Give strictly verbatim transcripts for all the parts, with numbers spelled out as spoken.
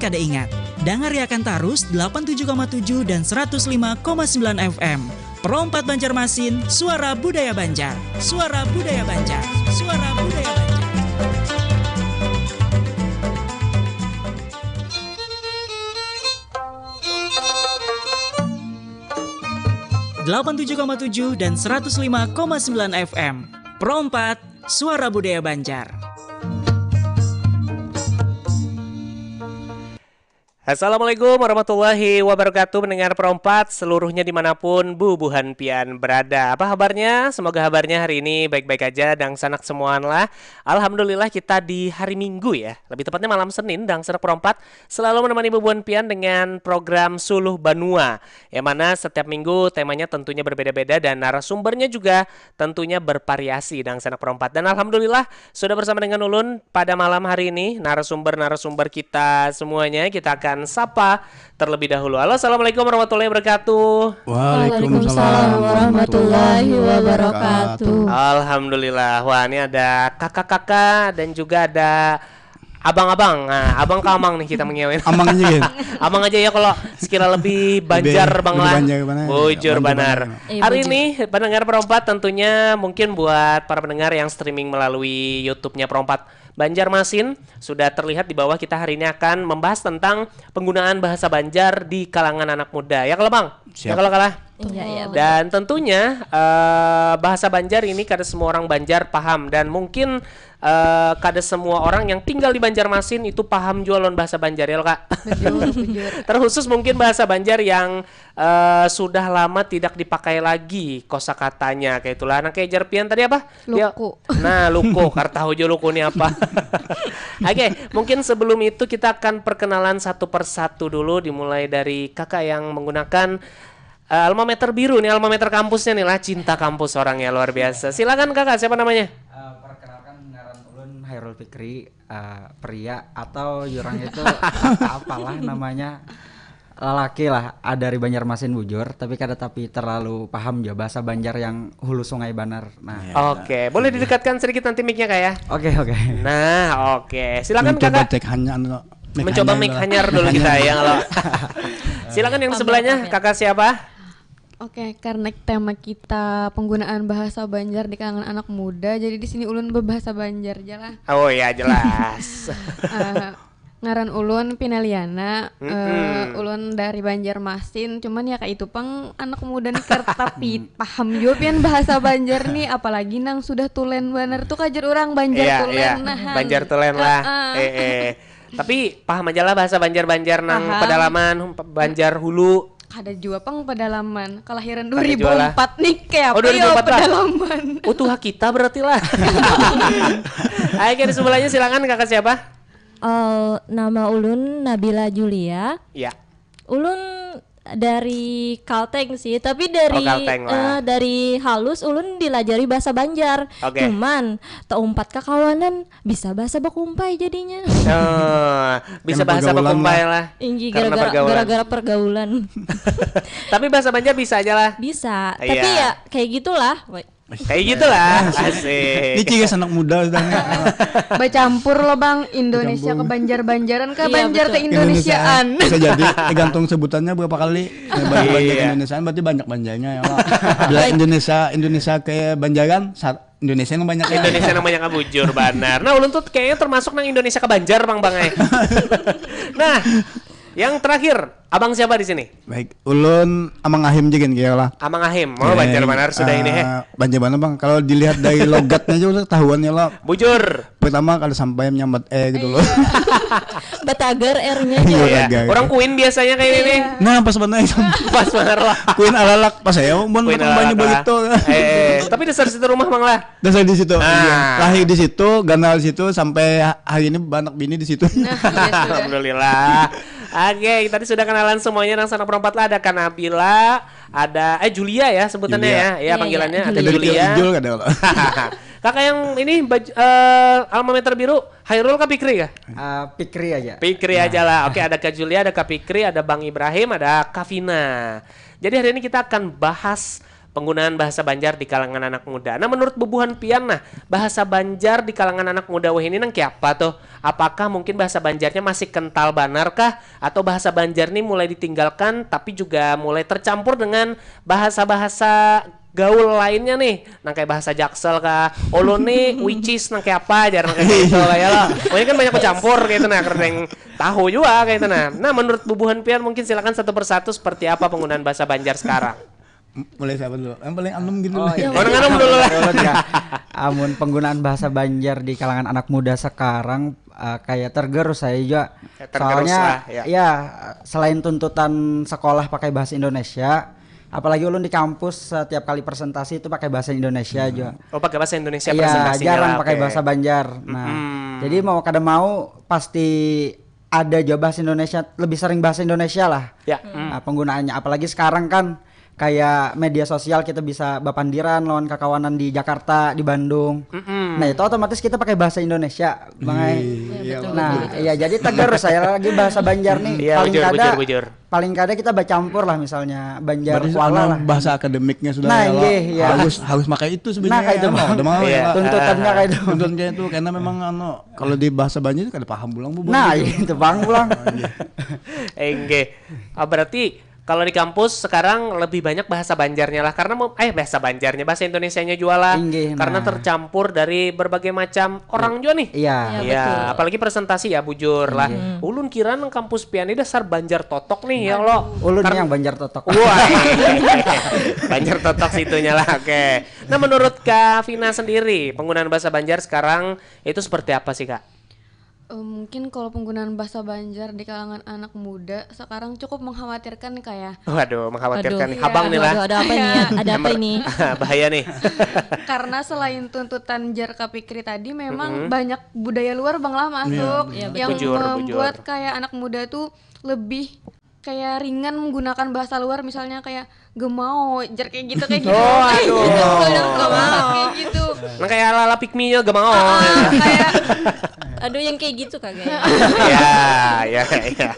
Kada ingat, dangariakan tarus delapan tujuh koma tujuh dan seratus lima koma sembilan F M. Pro empat Banjarmasin, suara budaya Banjar. Suara budaya Banjar. Suara budaya Banjar. Delapan tujuh koma tujuh dan seratus lima koma sembilan F M. Pro empat, suara budaya Banjar. Assalamualaikum warahmatullahi wabarakatuh. Pendengar Pro empat seluruhnya dimanapun bubuhan pian berada. Apa habarnya? Semoga habarnya hari ini baik-baik aja, dangsanak semuaan lah. Alhamdulillah kita di hari Minggu ya. Lebih tepatnya malam Senin, dangsanak Pro empat selalu menemani bubuhan pian dengan program Suluh Banua. Yang mana setiap minggu temanya tentunya berbeda-beda dan narasumbernya juga tentunya bervariasi, dangsanak Pro empat. Dan alhamdulillah sudah bersama dengan ulun pada malam hari ini, narasumber-narasumber kita semuanya. Kita akan sapa terlebih dahulu. Halo, assalamualaikum warahmatullahi wabarakatuh. Waalaikumsalam warahmatullahi wabarakatuh. Alhamdulillah. Wah, ini ada kakak-kakak dan juga ada abang-abang. Nah, abang kamang nih kita mengiawin. Amang aja kan? Amang aja ya kalau sekira lebih Banjar, Lebih- Bang lebih lah. Banjar mana? Bujur Banjar banar. Banjar. Iya, Hari bujur. Ini pendengar Pro empat, tentunya mungkin buat para pendengar yang streaming melalui YouTube-nya Pro empat Banjarmasin, sudah terlihat di bawah, kita hari ini akan membahas tentang penggunaan bahasa Banjar di kalangan anak muda. Ya kalau Bang? Ya Siap. kalau kalah? Iya, iya, betul. Dan tentunya eh, bahasa Banjar ini kada semua orang Banjar paham, dan mungkin eh, kada semua orang yang tinggal di Banjarmasin itu paham jua lawan bahasa Banjar ya lo, Kak. Bujur, bujur. Terkhusus mungkin bahasa Banjar yang eh, sudah lama tidak dipakai lagi kosakatanya, kayak itulah. Nah, kayak jar pian tadi apa? Ya. Luku. Nah, luku, kada tahu jua luku ni apa. Oke, mungkin sebelum itu kita akan perkenalan satu persatu dulu, dimulai dari kakak yang menggunakan eh, alma mater biru nih, alma mater kampusnya nih lah, cinta kampus orangnya luar biasa. Silakan kakak, siapa namanya? Eh, perkenalkan, ngaran ulun Hairul Fikri, eh, pria atau jurang itu apalah namanya, lelaki lah, ah, dari Banjarmasin bujur, tapi kada tapi terlalu paham jua bahasa Banjar yang hulu sungai banar. Nah, Iya. Oke, boleh didekatkan sedikit nanti mic-nya, Kak, ya? Oke, oke. Nah, oke. Silakan Mencoba kakak. Cek hanya anu, mic Mencoba hanya mic lah. Hanyar dulu kita ya kalau. Silakan yang Pamer, sebelahnya, pamer. Kakak siapa? Oke, karena tema kita penggunaan bahasa Banjar di kalangan anak muda, jadi di sini ulun berbahasa Banjar aja lah. Oh ya, jelas. Eh, ngaran ulun Pinaliana, eh, Mm-mm. ulun dari Banjarmasin, cuman ya kayak itu pang anak muda nih, ker- tapi paham juga pian bahasa Banjar nih, apalagi nang sudah tulen banar tuh, kajar orang Banjar Iya, tulen iya. Nah, han. Banjar tulen lah. Heeh. Eh, eh. Tapi paham aja lah bahasa Banjar-Banjar nang Paham. Pedalaman, Banjar Hulu. Kada jua pang pedalaman. Kelahiran Kada jua lah. dua ribu empat nih, kayak Oh, apa ya dua ribu empat lah. pedalaman? Oh, tuha kita berarti lah. Ayo, di sebelahnya silakan, kakak siapa? Eh, nama ulun Nabila Julia. Ya. Ulun dari Kalteng sih, tapi dari Oh, Kalteng lah. eh, dari halus ulun dilajari bahasa Banjar. Oke. Cuman teumpat kakawanan bisa bahasa bakumpai jadinya. Eh, bisa Karena bahasa pergaulan bakumpai lah. Lah. Inggi Karena gara-gara pergaulan. gara-gara pergaulan. Tapi bahasa Banjar bisa aja lah. Bisa, Iya. Tapi ya kayak gitulah. Kayak gitulah. Asik. Ini ciri anak muda sudah nih. Bacampur loh, Bang, Indonesia Bacampur. ke Banjar-Banjaran, ke Iya, Banjar betul. Teh Indonesiaan. Bisa jadi, tergantung sebutannya berapa kali. Nah, Banjar Iya. Indonesiaan berarti banyak Banjarnya ya. Pak. Bila Indonesia Indonesia ke Banjaran, sa- Indonesia yang banyak ya. Indonesia namanya bujur banar. Nah, ulun tuh kayaknya termasuk nang Indonesia ke Banjar, Bang, Bang, eh. Nah, yang terakhir, Abang siapa di sini? Baik, ulun Amang Ahim juga kira lah. Amang Ahim. Oh, Banjar banar sudah ini, eh. Banjar banar, Bang. Kalau dilihat dari logatnya aja udah ketahuan ya lah. Bujur. Pertama kali sampai menyambat eh gitu loh. Batagar R-nya Iya, Iya. Banjar. Orang Queen biasanya kayak ini. Nah, pas mana itu? Pas banar lah. Queen alalak pas saya, mun Queen potong banyu alalak lah. begitu. Eh, tapi dasar situ rumah, Mang lah. Dasar di situ. Ah. Iya. Lahir di situ, ganal di situ, sampai ha- hari ini banak bini di situ. Nah, iya sudah. Alhamdulillah. Oke, tadi sudah kenalan semuanya, nang sanak perempat lah, ada Kanabila, ada eh Julia ya sebutannya Julia. ya. Ya, Iya, panggilannya iya, ada Ada Julia. Jul kada kalau. Kakak yang ini baj- eh, alma mater biru, Hairul kah Fikri kah? Ah, Fikri aja. Fikri aja lah. Oke, ada Kak Julia, ada Kak Fikri, ada Bang Ibrahim, ada Kak Vina. Jadi hari ini kita akan bahas Penggunaan bahasa Banjar di kalangan anak muda. Nah, menurut bubuhan pian, nah, bahasa Banjar di kalangan anak muda wahini nang kiapa tuh? Apakah mungkin bahasa Banjarnya masih kental banar kah? Atau bahasa Banjar nih mulai ditinggalkan, tapi juga mulai tercampur dengan bahasa-bahasa gaul lainnya nih, nang kayak bahasa Jaksel kah? Ulun nih which is nang kayak apa aja, nang kayak gitu lah ya lah. Pokoknya kan banyak bercampur kayak itu, nah, kerdeng tahu juga kayak itu, nah. Nah, menurut bubuhan pian mungkin silakan satu persatu seperti apa penggunaan bahasa Banjar sekarang? M- Mulai siapa dulu? Yang paling anum gitu. Oh, iya. Oh, nang anum dulu lah. Menurut ya, amun penggunaan bahasa Banjar di kalangan anak muda sekarang, eh, kayak tergerus saya juga. Ya, tergerus. Soalnya lah, ya, ya, selain tuntutan sekolah pakai bahasa Indonesia, apalagi ulun di kampus setiap kali presentasi itu pakai bahasa Indonesia juga. Oh, pakai bahasa Indonesia. Iya, presentasinya jarang lah, pakai oke. Bahasa Banjar. Nah, mm-mm, jadi mau kada mau pasti ada juga bahasa Indonesia, lebih sering bahasa Indonesia lah. Ya. Mm. Nah, penggunaannya, apalagi sekarang kan kayak media sosial, kita bisa bapandiran lawan kakawanan di Jakarta, di Bandung. Mm-mm. Nah, itu otomatis kita pakai bahasa Indonesia, Bang Ai. Iya, iya, betul, nah, betul, betul. Iya, jadi tegar saya lagi bahasa Banjar nih. Iya, paling bujur, kada, bujur, bujur. Paling kada kita bacampur lah, misalnya Banjar. Berarti Kuala lah. Bahasa akademiknya sudah. Nah, ya, iya, iya. Harus, harus pakai itu sebenarnya. Nah, kayak itu, ya, mau, udah mau. Iya. Ya, tuntutannya kayak itu. Tuntutan kayak itu, karena memang, anu, kalau di bahasa Banjar itu kada paham pulang, Bu. Nah, itu paham pulang. Oh, iya. Enggak. Ah, berarti kalau di kampus sekarang lebih banyak bahasa Banjarnya lah, karena mau, eh, bahasa Banjarnya, bahasa Indonesianya juga lah. Inggih, karena nah, tercampur dari berbagai macam orang juga nih. Iya. Iya, iya, betul. Apalagi presentasi ya, bujur lah. Inggih. Ulun kira nang kampus pian ini dasar Banjar totok nih ya lo. Ulun yang Banjar totok. Wah. Banjar totok situnya lah. Oke. Nah, menurut Kak Vina sendiri, penggunaan bahasa Banjar sekarang itu seperti apa sih, Kak? Eh, mungkin kalau penggunaan bahasa Banjar di kalangan anak muda sekarang cukup mengkhawatirkan nih, Kak, ya. Waduh, mengkhawatirkan nih. Waduh. Habang nih lah. Waduh, ada apa nih ya? Ada apa ini? Bahaya nih. Karena selain tuntutan jar kapikri tadi, memang banyak budaya luar, Bang, lah masuk. Iya, betul. Bujur, bujur. Yang membuat kayak anak muda tuh lebih kayak ringan menggunakan bahasa luar, misalnya kayak gemao, jar kayak gitu, kayak gitu. Oh, aduh. Gemao, gemao, kayak gitu. Nah, kayak ala-ala pick me ya, gemao. Ah, kayak aduh, yang kayak gitu kagak ya? Ya, ya, ya.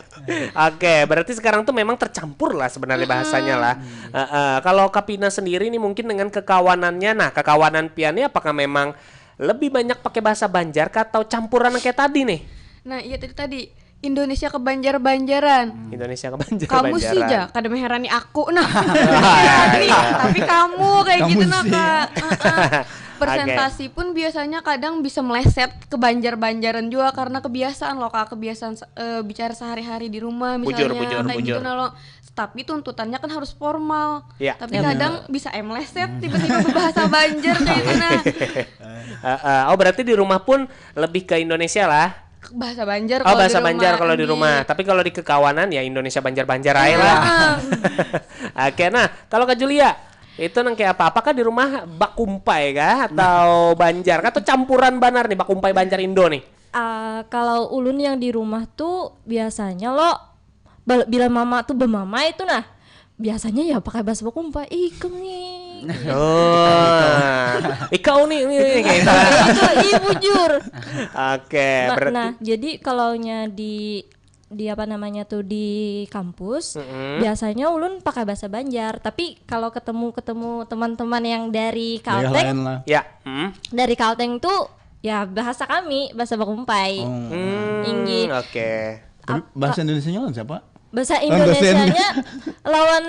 Oke, berarti sekarang tuh memang tercampur lah sebenarnya bahasanya lah. Heeh, kalau Kak Vina sendiri nih mungkin dengan kekawanannya, nah, kekawanan pian nih apakah memang lebih banyak pakai bahasa Banjar kah atau campuran kayak tadi nih? Nah, iya, tadi, tadi Indonesia kebanjar-banjaran. Indonesia kebanjar-banjaran. Kamu sih, ja, kada mengherani aku. Nah, tapi, tapi kamu kayak gitu, nah, Kak. Heeh. Presentasi pun biasanya kadang bisa meleset ke banjar-banjaran juga karena kebiasaan loh, Kak, kebiasaan se-, eh, bicara sehari-hari di rumah misalnya, bujur, bujur, kayak gitu, bujur. Nah, lo. Tapi tuntutannya kan harus formal. Ya. Tapi ya, kadang bisa meleset tiba-tiba berbahasa Banjar kayak gitu, nah. Heeh. Oh, berarti di rumah pun lebih ke Indonesia lah. Bahasa Banjar. Oh, kalau bahasa di rumah, Banjar kalau di rumah. Tapi kalau di kekawanan ya Indonesia Banjar-Banjar aja lah. Heeh. Oke, nah, kalau Kak Julia, itu nang kayak apa? Apakah di rumah bakumpai kah atau Banjar kah atau campuran banar nih, bakumpai Banjar Indo nih? Ah, kalau ulun yang di rumah tuh biasanya lo bal-, bila mama tuh bemama itu, nah, biasanya ya pakai bahasa bakumpai. Ikam nih. Oh. Ikau nih, nih, nih, kayak gitu. Itu, iya, bujur. Oke, nah, berarti nah, jadi kalaunya di, di apa namanya tuh, di kampus, biasanya ulun pakai bahasa Banjar. Tapi kalau ketemu-ketemu teman-teman yang dari Kalteng, ya, dari Kalteng tuh ya bahasa kami, bahasa bakumpai. Oh. Hmm, inggih. Oke. Tapi bahasa Indonesianya lawan siapa? Bahasa Indonesianya lawan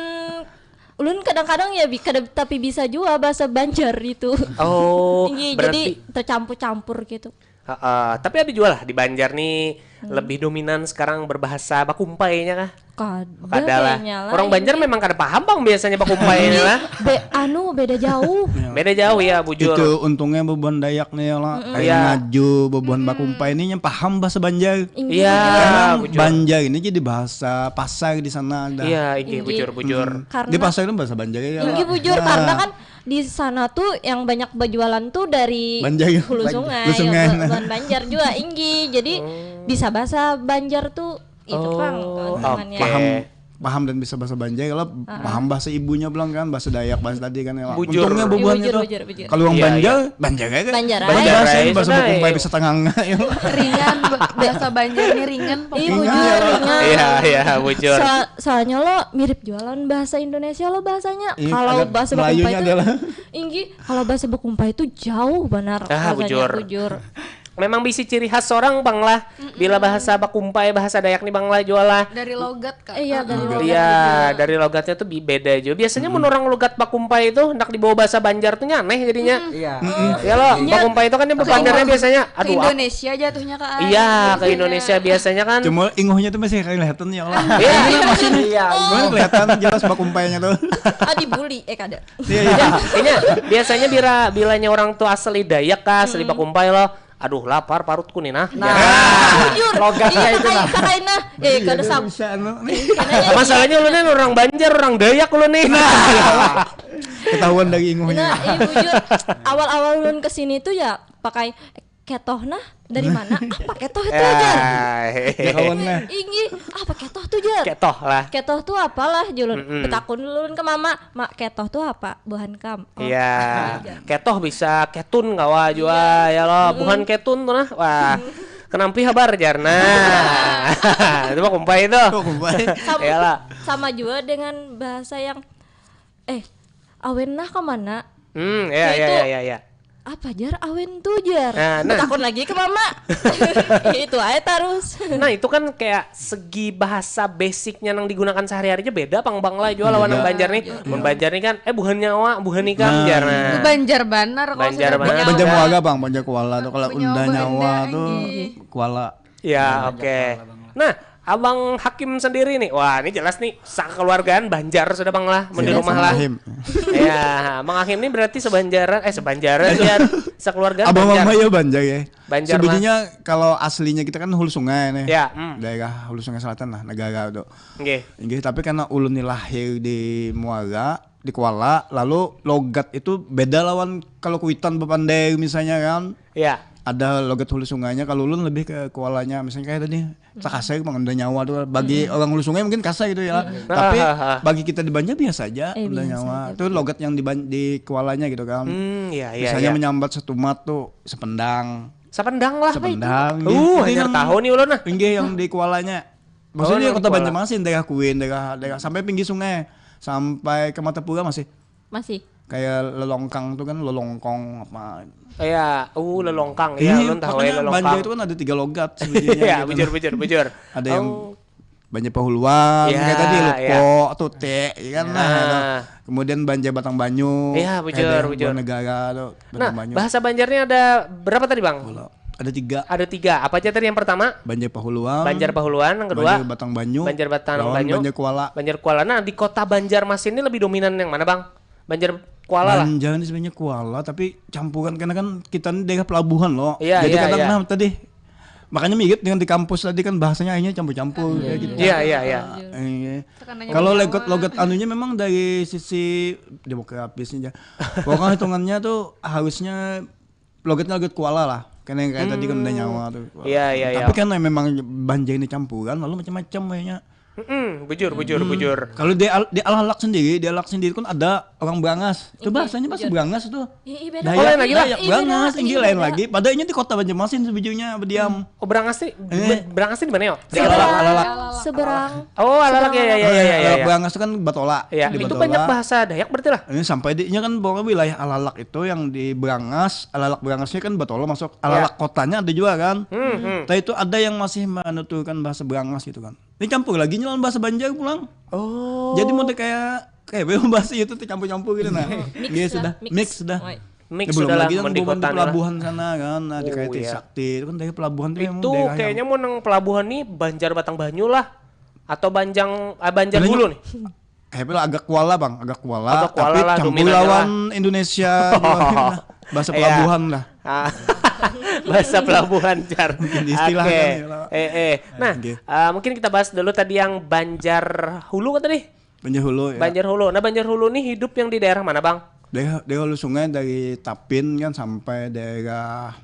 ulun kadang-kadang ya bi-, kada tapi bisa juga bahasa Banjar itu. Oh, inggih, jadi berarti tercampur-campur gitu. Heeh, tapi ada juga lah di Banjar nih lebih dominan sekarang berbahasa bakumpainya kah? Kada. Kada lah. Kayaknya lah. Orang Banjar memang kada paham, Bang, biasanya bakumpainya lah. Be-, anu, beda jauh. Beda jauh ya, bujur. Itu untungnya bebuhan Dayak nih ya lah. Kayak ngaju, bebuhan bakumpai ini yang paham bahasa Banjar. Iya, bujur. Banjar ini jadi bahasa pasar di sana ada. Iya, inggih, bujur, bujur. Di pasar itu bahasa Banjar ya. Inggih, bujur, karena kan di sana tuh yang banyak berjualan tuh dari Banjar. Hulu Sungai, Hulu Sungai. Bukan Banjar juga, inggih. Jadi bisa bahasa Banjar tuh itu, Bang, keuntungannya. Paham. paham dan bisa bahasa Banjar, kalau paham bahasa ibunya pulang kan, bahasa Dayak, bahasa tadi kan ya. Bujur. Untungnya Iya, bubuhan bujur, itu. Bujur, bujur. Kalau orang Iya, Banjar, iya. Banjar aja. Banjar Banjar aja. sih, Banjar bahasa aja. bakumpai bisa tenganga. Ringan, bahasa Banjar nih ringan. Iya, Pokoknya. Bujur, ringan. Iya, iya, bujur. Soal- soalnya lo mirip jualan bahasa Indonesia lo bahasanya. Iya, Kalau agak bahasa Melayunya Bakumpai itu adalah. Inggih, kalau bahasa Bakumpai itu jauh benar Ah, rasanya, bujur. Bujur. Memang bisi ciri khas orang bang lah. Bila bahasa bakumpai, bahasa Dayak nih bang lah jual lah. Dari logat kak. Iya, dari logat. Iya, dari logatnya tuh bi- beda juga. Biasanya mun orang logat bakumpai itu hendak dibawa bahasa Banjar tuh nyaneh jadinya. Iya. Ya lo, bakumpai itu kan yang Banjarnya biasanya, Ke aduh, apa? Indonesia jatuhnya kak. Iya, ke Indonesia biasanya kan. Cuma inguhnya tuh masih kelihatan ya Allah. Iya. Iya. Cuman kelihatan jelas bakumpainya tuh. Ah, dibully, eh kada. Iya, iya. Ini biasanya bila bilanya orang tuh asli Dayak kah, asli Bakumpai lo. Aduh, lapar parutku nih nah. Nah, Jujur. Logatnya Iya, itu, nah. Pakai nah. Eh, kada sab. Bisa anu nih. Masalahnya lu nih orang Banjar, orang Dayak lu nih. Ketahuan dari inguhnya. Nah, iya bujur. Awal-awal ulun kesini tuh ya pakai ketoh nah, dari mana? Apa ketoh itu, Jar? Ya kawan lah. Inggih, apa ketoh tuh, Jar? Ketoh lah. Ketoh tuh apalah, julun. Betakun ulun ke mama, "Mak, ketoh tuh apa?" "Buhan kam." "Oh, Iya. iya." Ketoh bisa ketun kawa jua ya lo. Buhan ketun tuh nah. Wah. Kenampi habar jar nah. Itu mah kumpai itu. Kok kumpai? Sama, Iyalah. Sama juga dengan bahasa yang, "Eh, awen nah ke mana?" Hmm, ya ya Itu- ya ya ya. "Apa, Jar? Awen tuh, Jar." Nah, nah. Takut lagi ke mama. Itu aja terus. Nah, itu kan kayak segi bahasa basicnya yang digunakan sehari-hari aja beda pang bang lah jua lawan nang Banjar nih. Mun Banjar nih kan, eh, buhan nyawa, buhan ikam jar nah. Itu Banjar banar kalau Banjar sudah banar. punya Banjar apa. Muaga bang, Banjar Kuala tuh kalau Punya unda apa nyawa unda, tuh anjing. Kuala. Ya, oke. Nah, abang Hakim sendiri nih, wah ini jelas nih, sekeluargaan Banjar sudah bang lah, mun di Iya, rumah sama lah. Ahim. Ya, Mang Ahim ini berarti sebanjaran, eh sebanjaran ya, sekeluargaan Abang Banjar. Mama ya Banjar ya. Banjar Sebujurnya kalau aslinya kita kan Hulu Sungai nih. Ya, hmm. Daerah Hulu Sungai Selatan lah, negara tuh. Oke. Inggih, tapi karena ulun nih lahir di Muara, di Kuala, lalu logat itu beda lawan kalau Kuitan bepandai misalnya kan. Ya. Ada logat Hulu Sungainya, kalau ulun lebih ke Kualanya, misalnya kayak tadi Sakasai, Mang Unda Nyawa tuh. Bagi orang Hulu Sungai mungkin kasar gitu ya. Tapi Ah, ah, ah. Bagi kita di Banjar biasa aja Eh, Unda biasa Nyawa. aja. Itu logat yang di Ban- di Kualanya gitu kan. Hmm, ya ya. Misalnya Ya. Menyambat Setumat tuh sependang. Sependang lah apa itu? Sependang. Uh, Jadi hanyar nang- tahu nih ulun nah. Inggih yang di Kualanya. Maksudnya Oh, kota Kuala. Banjarmasin, daerah Kuin, daerah daerah sampai pinggir sungai, sampai ke Martapura masih Masih. Kayak lelongkang tuh kan, lelongkong apa. Ya, uh lelongkang ya, Iya, ulun tahu makanya ya lelongkang. Banjar itu kan ada tiga logat sebujurnya. Ya, Gitu. Bujur bujur bujur. Ada yang Oh, Banjar Pahuluan, Ya, kayak tadi ya. Loko, Tute, ya kan. Nah, Nah. itu. Kemudian Banjar Batang Banyu. Iya, bujur, kayak daerah bujur. Buah Negara tuh, Batang Nah, Banyu. Bahasa Banjarnya ada berapa tadi, Bang? Ada tiga. Ada tiga. Apa aja tadi yang pertama? Banjar Pahuluan. Banjar Pahuluan, yang kedua? Banjar Batang Banyu. Banjar Batang lawan Banyu. Banjar Kuala. Banjar Kuala. Nah, di kota Banjarmasin ini lebih dominan yang mana, Bang? Banjar Kuala lah. Banjar ini sebenarnya Kuala, tapi campuran karena kan kita ini daerah pelabuhan loh. Iya, Jadi iya, kadang iya. Nah tadi makanya mirip dengan di kampus tadi kan, bahasanya akhirnya campur-campur kayak gitu. Iya, iya, iya. Iya. Tekanannya Kalau Jawa. logat-logat anunya memang dari sisi demografisnya aja. Pokoknya hitungannya tuh harusnya logatnya logat Kuala lah. Karena yang kayak tadi kan udah nyawa tuh. Iya, iya, iya. Tapi kan memang Banjar ini campuran, lalu macam-macam kayaknya. Mm-mm, bujur, bujur, bujur. Kalau di Al- di Alalak sendiri, di Alalak sendiri kan ada orang Brangas. Itu bahasanya bahasa Bujur. Brangas itu. Iya, iya, beda. Dayak, Oh, lain lagi lah. Dayak Iya, Brangas, beda. tinggi Iya, lain beda. Lagi. Padahal ini di kota Banjarmasin sebujurnya berdiam. Oh, Brangas nih, Eh. Brangas nih di mana ya? Di Alalak, Alalak. Seberang. Oh, Alalak ya, ya, ya, ya, ya, Alalak ya. Brangas itu kan Batola. Ya, Di itu Batola. Banyak bahasa Dayak berarti lah. Ini sampai di, ini kan pokoknya wilayah Alalak itu yang di Brangas, Alalak Brangasnya kan Batola masuk. Alalak kotanya ada juga kan. Hmm, hmm. Tapi itu ada yang masih menuturkan bahasa Brangas gitu kan. Ini campur lagi lawan bahasa Banjar pulang. Oh. Jadi mau kayak kayak bahasa itu tuh campur-campur gitu nah. Mix Iya lah, sudah, mix. mix sudah. Oi. Mix Ya, belum sudah lah lagi yang mun di bukan di kota nih lah. Pelabuhan sana kan, nah, di Oh, Kaiti iya. Sakti itu kan dari pelabuhan tuh memang Itu daerah yang- kayaknya mau nang pelabuhan nih Banjar Batang Banyu lah atau Banjang ah, Banjar Sebenarnya- Hulu nih. Kayak apa, agak Kuala bang, agak Kuala, Agak Kuala tapi lah, campur dominannya lawan Indonesia juga. Nah, bahasa Iya. Pelabuhan lah. Ah, bahasa pelabuhan jar. Mungkin istilah Oke. kan, ya, lah. Eh eh. Nah, Oke. eh, mungkin kita bahas dulu tadi yang Banjar Hulu kan tadi? Banjar Hulu ya. Banjar Hulu. Nah, Banjar Hulu nih hidup yang di daerah mana, Bang? Daerah, daerah Hulu Sungai dari Tapin kan sampai daerah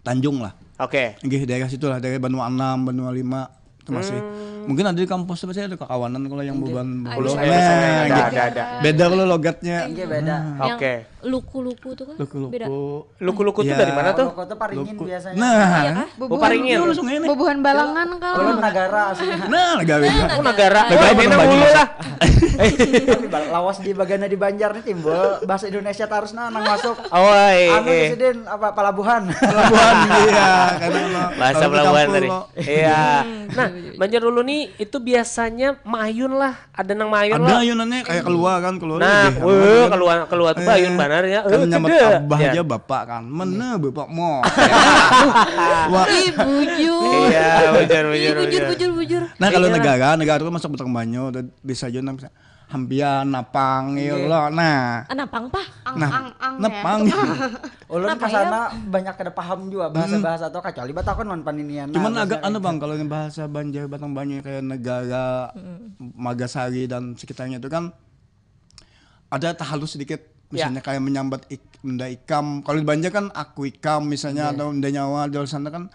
Tanjung lah. Oke. Nggih, daerah situ lah, daerah Banua Enam, Banua Lima. Itu masih. Mungkin ada di kampus tuh pasti ada kakawanan kalau yang bubuhan Ada. Bulu. Ada, Nah, ada, gitu. ada, ada. Beda kalau logatnya. Iya, beda. Nah, Yang Oke. Luku-luku tuh kan beda. Luku-luku. Luku-luku tuh Ya. dari mana tuh? Luku tuh Paringin Luku. biasanya. Nah. Iya kah? Oh, Paringin. Iya, langsung ini. Bubuhan balangan Ulun kalau. Nagara aslinya. Nah, negara. Nah, Oh, negara. Negara Oh, ini berkembang dulu juga. Lah. Tapi bal- lawas di bagana di Banjar nih timbul bahasa Indonesia terus nah nang masuk. Oh, eh, Anu eh. Sidin apa pelabuhan. Pelabuhan, iya, kan, lo. Bahasa Kalau di pelabuhan kampung, tadi. lo. Iya. Nah, Banjar Ulu nih itu biasanya maayun lah. Ada nang maayun Ada lah. Ayunannya kayak keluar kan, keluar Nah, lebih weh, halus. keluar keluar tuh Eh, ayun banar ya. Kan Eh, nyambat cedek. abah Ya. Aja bapak kan. Mana bapak mau? Wah. Ih, bujur. Iya, bujur, Ih, bujur, bujur, bujur. bujur, bujur. Nah, kalau Iya. negara, negara tuh masuk batang banyu tuh bisa aja nang bisa hampian, napang, ya lo. Nah, Ah, napang pah. nah, Ang-ang ya. napang. Ulun Kenapa kesana banyak kada paham juga bahasa-bahasa atau kecuali batakon lawan paninian. Cuman Nah, agak biasanya anu kayak bang, gitu. Kalau yang bahasa Banjar batang banyu kayak negara Magasari dan sekitarnya itu kan ada tahalus sedikit, misalnya kayak menyambat ik, benda ikam. Kalau di Banjar kan aku ikam misalnya atau benda nyawa, di sana kan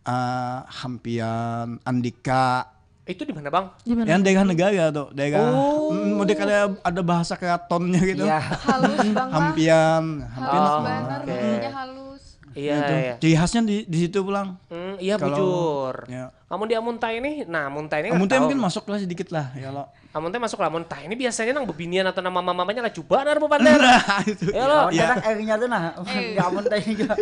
ah, hampian, andika. Itu di mana, Bang? Gimana? Yang daerah negara tuh, daerah Oh. mm, udah kayak ada bahasa keratonnya gitu. Iya. Halus bang lah. Hampian, hampian. Halus Oh, banar, oke. bunyinya halus. Iya, Gitu. iya. Ciri khasnya di, di situ pulang. Hmm, iya Kalau- bujur. Ya. Kamu di Amuntai ini, nah Amuntai ini Amuntai tahu. Mungkin masuk lah sedikit lah ya lo. Amuntai masuk lah, Amuntai ini biasanya nang bebinian atau nama mamanya lah coba nar bepander. Nah, itu. Ya lo. Lawan Iya. Kadang airnya tuh nah, nggak Amuntai juga.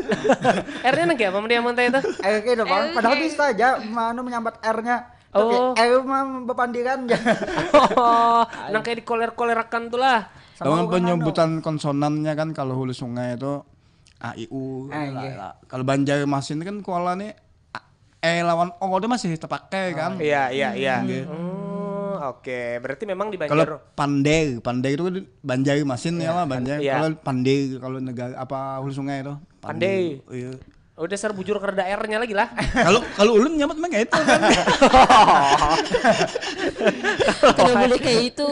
R-nya nang kayak apa di Amuntai itu? Air kayak itu bang. Air Padahal kayak- bisa aja, mana menyambat R-nya. Oh. Tapi air mah bepandiran ya. Oh, nang kayak dikoler-kolerakan tuh lah. Sama Lawan bukan penyebutan konsonannya kan kalau hulu sungai itu a i u. Ah, Lah, iya. lah. Kalau Banjarmasin kan kuala nih a- e lawan o itu masih terpakai kan. Iya, iya, iya. Iya. Hmm, oke. Berarti memang di Kalau Banjar. Pander, Pander itu kan Banjarmasin ya lah Banjar. Iya. Kalau Pander kalau negara apa hulu sungai itu Pander. Iya. Udah dasar bujur kada R-nya lagi lah. Kalau kalau ulun nyambat mah kayak itu kan. Tidak boleh kayak itu.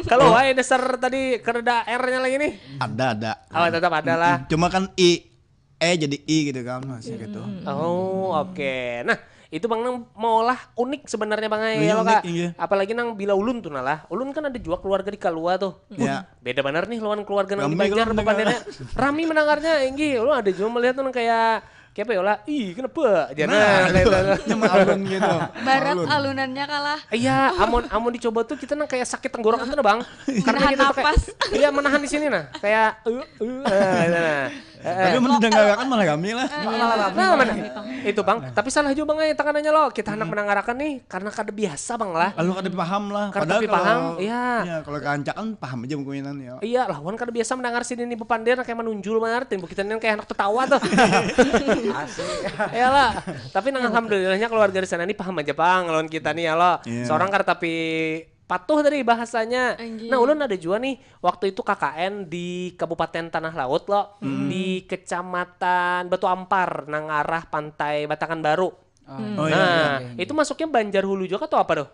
Kalau wae dasar tadi kada R-nya lagi nih. Ada ada. Oh, tetap ada lah. Cuma kan i e jadi i gitu kan masih gitu. Oh, oke. Nah, itu Bang nang maulah unik sebenarnya Bang ai Iya, ya lo unik, Kak. Iya. Apalagi nang bila ulun tuh nah lah. Ulun kan ada juga keluarga di Kalua tuh. Ya. Beda benar nih lawan keluarga nang di Rami Banjar kalau bepandirnya. Rami mendengarnya, inggih. Ulun ada juga melihat tuh nang kayak kayak apa ya lah? Ih, kenapa? Jangan. Nah, itu. Nyaman alun gitu. Barat Alun. Alunannya kalah. Iya, amun amun dicoba tuh kita nang kayak sakit tenggorokan tuh nah, Bang. Karena Menahan kita tuh kayak- napas. Iya, menahan di sini nah. Kayak eh eh eh, nah. Eh, eh. Tapi mendengarkan malah kami lah. Malah rame. Nah, mana? Itu Bang, tapi salah juga Bang ya tangannya lo. Kita hendak menangarakan nih karena kada biasa Bang lah. Kalau kada paham lah. Kada Padahal tapi paham, kalau- iya. Iya, kalau kancakan paham aja mungkinan ya. Iya, lawan kada biasa mendengar sini nih bepandir kayak menunjul banget timbu kita nih kayak anak tertawa tuh. Asik. Ya lah, tapi nang alhamdulillahnya keluarga di sana nih paham aja Bang lawan kita nih ya lo. Iya. Seorang kada tapi patuh tadi bahasanya. Anjir. Nah, ulun ada juga nih waktu itu K K N di Kabupaten Tanah Laut lo, di Kecamatan Batu Ampar nang arah Pantai Batangan Baru. Oh iya. Nah, Iya. itu masuknya Banjar Hulu juga atau apa tuh?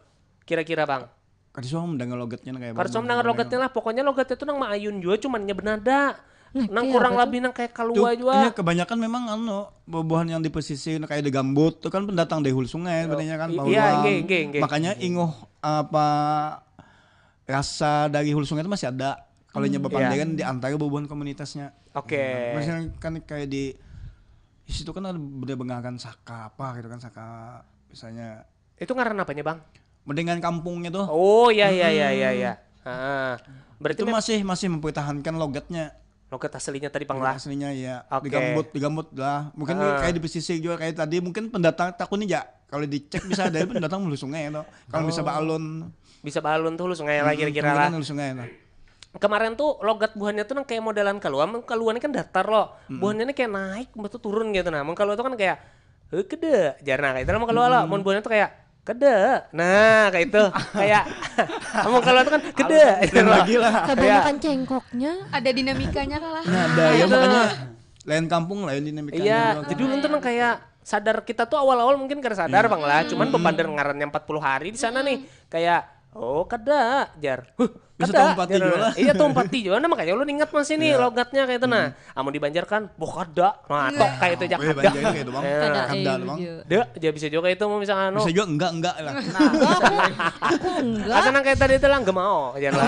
Kira-kira Bang? Kada suah mendengar logatnya kayak Kada suah mendengar logatnya lah, pokoknya logatnya tuh nang maayun juga cuman nya benada. Nah, Nang kayak kurang apa tuh? lebih nang kayak Tuh, Kalua juga. Iya, kebanyakan memang anu buah-buahan yang di pesisir kayak di gambut itu kan pendatang dari hulu sungai sebenarnya kan I- bawang. iya, nggih, nggih, nggih. Makanya ingoh apa rasa dari hulu sungai itu masih ada. Kalau nyoba Iya. pandangan di antara buah-buahan komunitasnya. Oke. Misalnya kan kayak di di situ kan ada benda bengaran saka apa gitu kan saka misalnya Itu ngaran apanya, Bang? mendengar kampungnya tuh. Oh, iya iya iya iya iya. Ah. Berarti Itu mem- masih masih mempertahankan logatnya. logat aslinya tadi Bang Logat lah. Aslinya ya Oke. di gambut di gambut lah. Mungkin Ah. kayak di pesisir juga kayak tadi mungkin pendatang takun aja. Kalau dicek bisa ada pendatang hulu sungai atau kalau bisa Oh. Baalun. Bisa Baalun tuh hulu sungai lah Hmm, kira-kira lah. Kemungkinan hulu sungai lah. Kemarin tuh logat buhannya tuh nang kayak modelan Kalua, mun Kalua ini kan datar lo. Buhannya ini kayak naik, mbah tuh turun gitu nah. Mun Kalua tuh kan kayak eh kede, jarna kayak itu lah mun Kalua lo. Mun buhannya tuh kayak kede. Nah, kayak itu. Kayak mun Kalua tuh kan kede. Lain lagi lah. Kebanyakan cengkoknya. Ada dinamikanya kalah. Nah, ada ya makanya lain kampung lain dinamikanya. Iya, Kalau jadi ulun tuh nang kayak sadar kita tuh awal-awal mungkin kada sadar Bang lah, cuman bepander ngarannya empat puluh hari di sana nih. Kayak Oh, kada, jar. Huh, Bisa kada, tumpati jar. Jua lah. Iya, tumpati jua. Nah, makanya ulun ingat masih nih Iya. Logatnya kayak itu nah. Amun di Banjar kan, boh kada. Nah, tok kayak itu, jak, Weh, kada. Banjar kayak itu, Bang. Ya. Kada, Kada, eh, Bang. Ju. Dek, ya bisa juga itu mau misalnya anu. Bisa juga enggak, enggak lah. Aku enggak. Asa nang kayak tadi itu lah, enggak mau, jar lah.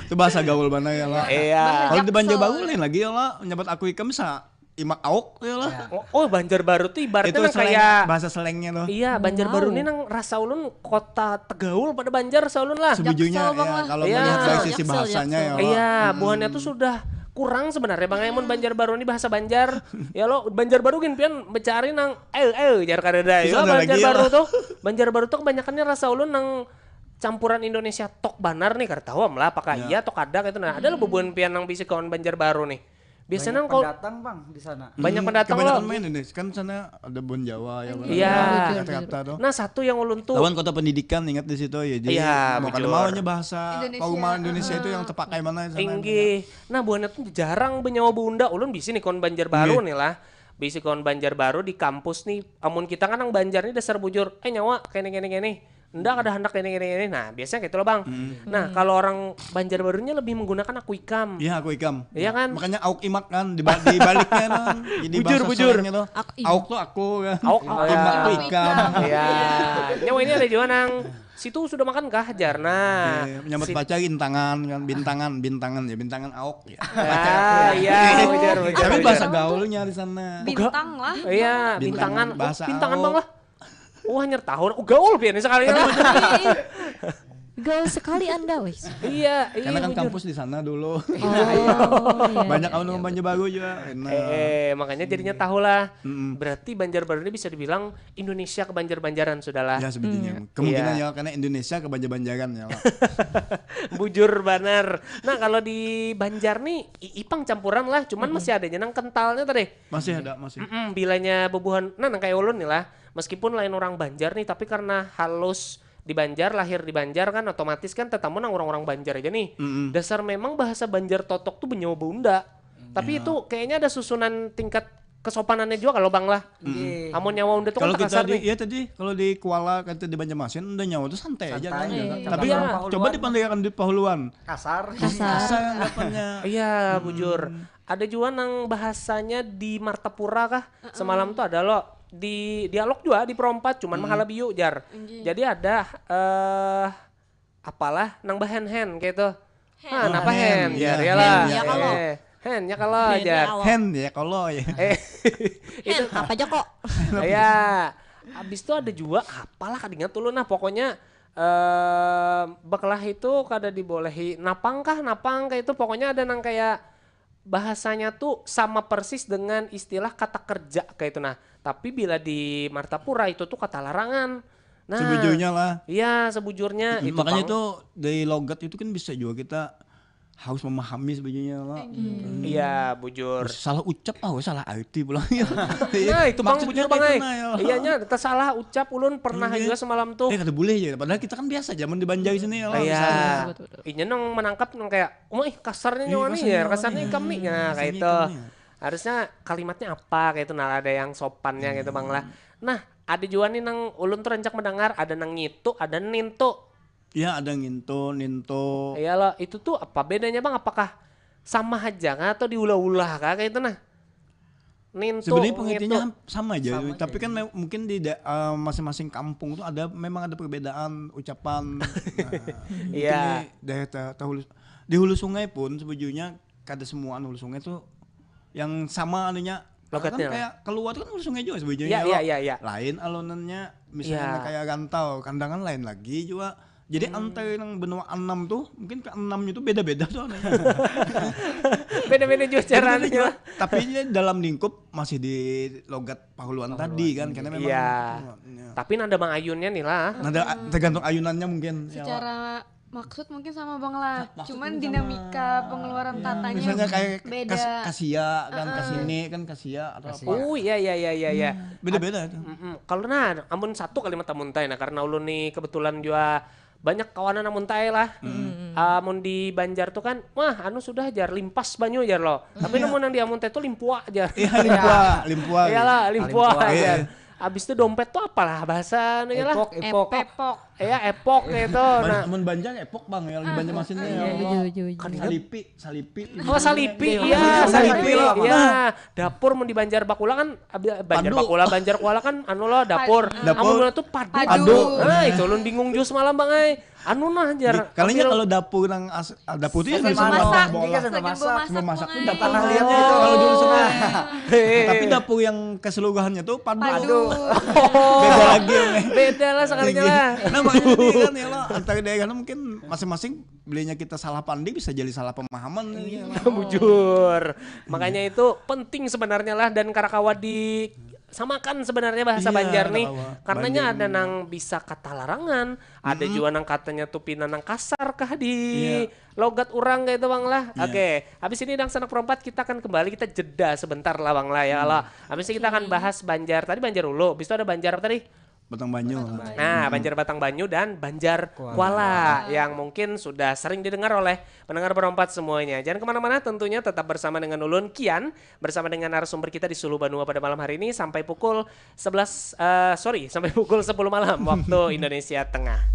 Itu bahasa gaul mana ya lah. Iya. Kalau di Banjarbaru Kesel. Lain lagi ya lah, menyebut aku ikam bisa imak auk ya lah. Oh, oh, Banjarbaru tuh ibaratnya Itu nang slang, kayak bahasa slangnya tuh. Iya, Banjarbaru Wow. ini nang rasa ulun kota tegaul pada Banjar rasa ulun lah. Sebujurnya Jaksel, Bang, ya lah. kalau Iya. melihat dari Jaksel, sisi Jaksel, bahasanya ya. Jaksel. Wak. Iya, Hmm. buhannya tuh sudah kurang sebenarnya Bang Emon Banjarbaru ini bahasa Banjar. Ya lo Banjarbaru gin pian mencari nang eh eh jar kadada. Bisa Ya, ada lagi Banjarbaru ya. Tuh, Banjarbaru tuh kebanyakannya rasa ulun nang campuran Indonesia tok banar nih, kada tahu am lah apakah Ya. iya atau kada gitu nah. Ada lo bubuhan pian nang bisi kawan Banjarbaru nih. Biasanya Banyak nang kalau pendatang, Bang, di sana. Banyak Hmm, pendatang kebanyakan lo. Main Indonesia kan sana ada Bon Jawa ya. Iya. Kata-kata tuh. Nah, satu yang ulun tuh Lawan kota pendidikan ingat di situ ya. Jadi Iya, mau kada bujur. Mau aja bahasa Indonesia, pauma Indonesia itu ah. Yang terpakai mana di sana. Inggih. Nah, buhannya tuh jarang banyawa bunda. Ulun bisi nih kawan Banjarbaru Inggih. Nih lah. Bisi kawan Banjarbaru di kampus nih. Amun kita kan nang Banjar nih dasar bujur. Eh nyawa kene kene kene. Ndak ada hendak kene kene kene. Nah, biasanya gitu loh, Bang. Nah, kalau orang Banjarbarunya lebih menggunakan aku ikam. Iya, aku ikam. Iya kan? Makanya auk imak kan di ba- di baliknya kan. Jadi Bujur, bahasa bujur. Slangnya tuh. Aku im- Auk tuh aku ya. Auk, Imak iya. tuh ikam. Iya. Nyawa ini ada juga nang situ sudah makan kah jarna. Iya, menyambat Si- baca rintangan kan, bintangan, bintangan ya, bintangan auk ya. Ah, iya, benar, benar. Tapi benar. Bahasa gaulnya di sana. Bintang lah. Iya, Bintangan, bintangan. bahasa Bintangan auk. Bang lah. Oh, hanyar tahun. Oh, gaul pian sekali lah. Gaul sekali Anda, wis. Iya, iya. Karena kan Bujur. Kampus di sana dulu. Oh, iya. Banyak orang Banjarbaru juga. Nah. Eh, eh, makanya jadinya tahu lah. Mm-mm. Berarti Banjarbaru ini bisa dibilang Indonesia kebanjar-banjaran sudah lah. Ya sebetulnya. Hmm. Kemungkinan Iya. Ya karena Indonesia kebanjar-banjaran ya. Wak. Bujur banar. Nah, kalau di Banjar nih i- ipang campuran lah, cuman masih adanya nang kentalnya tadi. Masih ada masih. Mm-mm, bilanya bebuhan, nah nang kayak ulun nih lah. Meskipun lain orang Banjar nih, tapi karena halus di Banjar, lahir di Banjar kan, otomatis kan tetamu nang orang-orang Banjar aja nih. Mm-mm. Dasar memang bahasa Banjar totok tuh benyawa beunda. Tapi Ya. Itu kayaknya ada susunan tingkat kesopanannya juga kalau Bang lah. Nggih. Amun nyawa unda tuh kan Kalau kita kasar di, nih. Ya tadi kalau di Kuala kita di Banjarmasin udah nyawa tuh santai aja kan. Santai. Tapi Iya. Pahuluan. Coba dipandangkan di Pahuluan. Kasar. Kasar. Kasar anggapannya. Iya, bujur. Ada juga nang bahasanya di Martapura kah? Semalam tuh ada lo di dialog juga di Pro empat, cuman mahala biu jar. Jadi ada eh apalah nang bahen-hen kayak itu. Ah, Oh, napa hen, hen, jar, iya, iyalah. hen, ya kalau. Eh, hen ya kalau Hen, jar. ya Allah. Hen ya kalau ya. Eh, Hen, apa aja kok? Ya, habis itu ada juga apalah kadingat dulu nah pokoknya eh baklah itu kada dibolehi napang kah napang kayak itu pokoknya ada nang kayak bahasanya tuh sama persis dengan istilah kata kerja kayak itu nah tapi bila di Martapura itu tuh kata larangan nah Sebujurnya lah. Iya sebujurnya itu Makanya Bang. Tuh dari logat itu kan bisa juga kita harus memahami sebujurnya lah. Iya bujur. Salah ucap ah salah arti pulang. Nah itu bang Maksudnya bujur bang kayak ay. mana, ya? Iya nya kita salah ucap ulun pernah Iya. Juga semalam tuh. Eh kata boleh ya, padahal kita kan biasa zaman di Banjar sini ya lah. Iya. Misalnya. Betul, betul. Inya nong menangkap nong kayak, wah ih kasarnya Ih, nyawa nih kasarnya ya, nyawa kasarnya nih. Ikam nih, nah kayak Kasarnya itu. Ikam nih. Harusnya kalimatnya apa kayak itu, nah ada yang sopannya gitu bang lah. Nah ada juga nih nang ulun tuh rancak mendengar, ada nang ngitu, ada nintu. Ya ada ngintu, nintu. Iya loh, itu tuh apa bedanya bang? Apakah sama aja kah atau diulah-ulah kah kayak itu nah? Nintu, Sebenarnya ngitu. Pengertiannya sama aja, Sama tapi aja. Kan me- mungkin di da- eh, masing-masing kampung tuh ada memang ada perbedaan ucapan. Nah, mungkin Iya. Di daerah ta- tahulu di hulu sungai pun sebujurnya kada semua hulu sungai tuh yang sama anunya. Logatnya. Kan kayak keluar tuh kan hulu sungai juga sebujurnya. Iya, Ya, iya, Wak? iya, iya. Lain alunannya misalnya Iya. Kayak rantau, Kandangan lain lagi juga. Jadi Hmm. antar yang benua enam tuh mungkin ke enamnya tuh beda-beda tuh anaknya. Beda-beda juga caranya. Tapi ini dalam lingkup masih di logat Pahuluan tadi kan karena memang Iya. Ya. Tapi nada mangayunnya nih lah. Nada tergantung ayunannya mungkin. Ya, Secara maksud mungkin sama bang lah, Maksud cuman mungkin dinamika sama. pengeluaran Ya, tatanya misalnya kayak beda. Kas- kasia kan kasini kan kasia atau apa. Oh iya iya iya iya iya. Beda-beda tuh. Mm-mm. Kalau nah, amun satu kalimat amun tai nah karena ulun nih kebetulan juga banyak kawanan amun tai lah. Amun di Banjar tuh kan, wah anu sudah jar limpas banyu jar lo. Tapi namun yang di amun tai tuh limpua jar. Iya limpua, limpua. Iyalah, limpua Limpua. jar. Iya. Abis itu dompet tuh apalah bahasa anunya lah. Epok, epok. Epok. Ya epok gitu. Ban- Nah, Amun banjar epok bang ya, lebih banyak masinnya ya. Iya, Allah. iya, iya, iya. Salipi, salipi. Oh, salipi, Iya, iya, salipi salipi, lah. Iya, dapur mun di Banjar Bakula kan, abi- Banjar Padu. Bakula, Banjar Kuala kan, anu loh, dapur. Dapur. Amun itu padu. Padu. Nah, itu ulun bingung jua semalam bang, ay. Anu nah, jar. Kalinya ambil- kalau dapur nang as, ah, dapur itu yang Sambil sama masak, bola. Sambil Sambil masak. Masak. Sambil masak tuh Mai. dapur Tanah liatnya liatnya itu itu. Kalau dulu semua. Hei. Tapi dapur yang keseluruhannya tuh padu. Padu. Beda lagi ya. Beda lah sekalinya lah. Nah makanya tadi kan ya lo antara daerahnya mungkin masing-masing belinya kita salah pandang bisa jadi salah pemahaman nih. Ya, lo. Bujur. Makanya itu penting sebenarnya lah dan karakawa disamakan sebenarnya bahasa Iya, Banjar nih. karakawa. Karenanya Banjar ada nih. Nang bisa kata larangan, ada juga nang katanya tuh pina nang kasar kah di Iya. logat urang kayak itu bang lah. Iya. Oke, habis ini dang sanak perempat kita akan kembali, kita jeda sebentar lah bang lah ya lah. Habis ini kita akan bahas Banjar. Tadi Banjar Ulu, habis itu ada Banjar apa tadi? Batang banyu. Nah, Banjar Batang Banyu dan Banjar Kuala, yang mungkin sudah sering didengar oleh pendengar berempat semuanya. Jangan kemana-mana, tentunya tetap bersama dengan ulun Kian, bersama dengan narasumber kita di Sulu Banua pada malam hari ini sampai pukul sebelas, eh, sorry, sampai pukul sepuluh malam waktu Indonesia Tengah.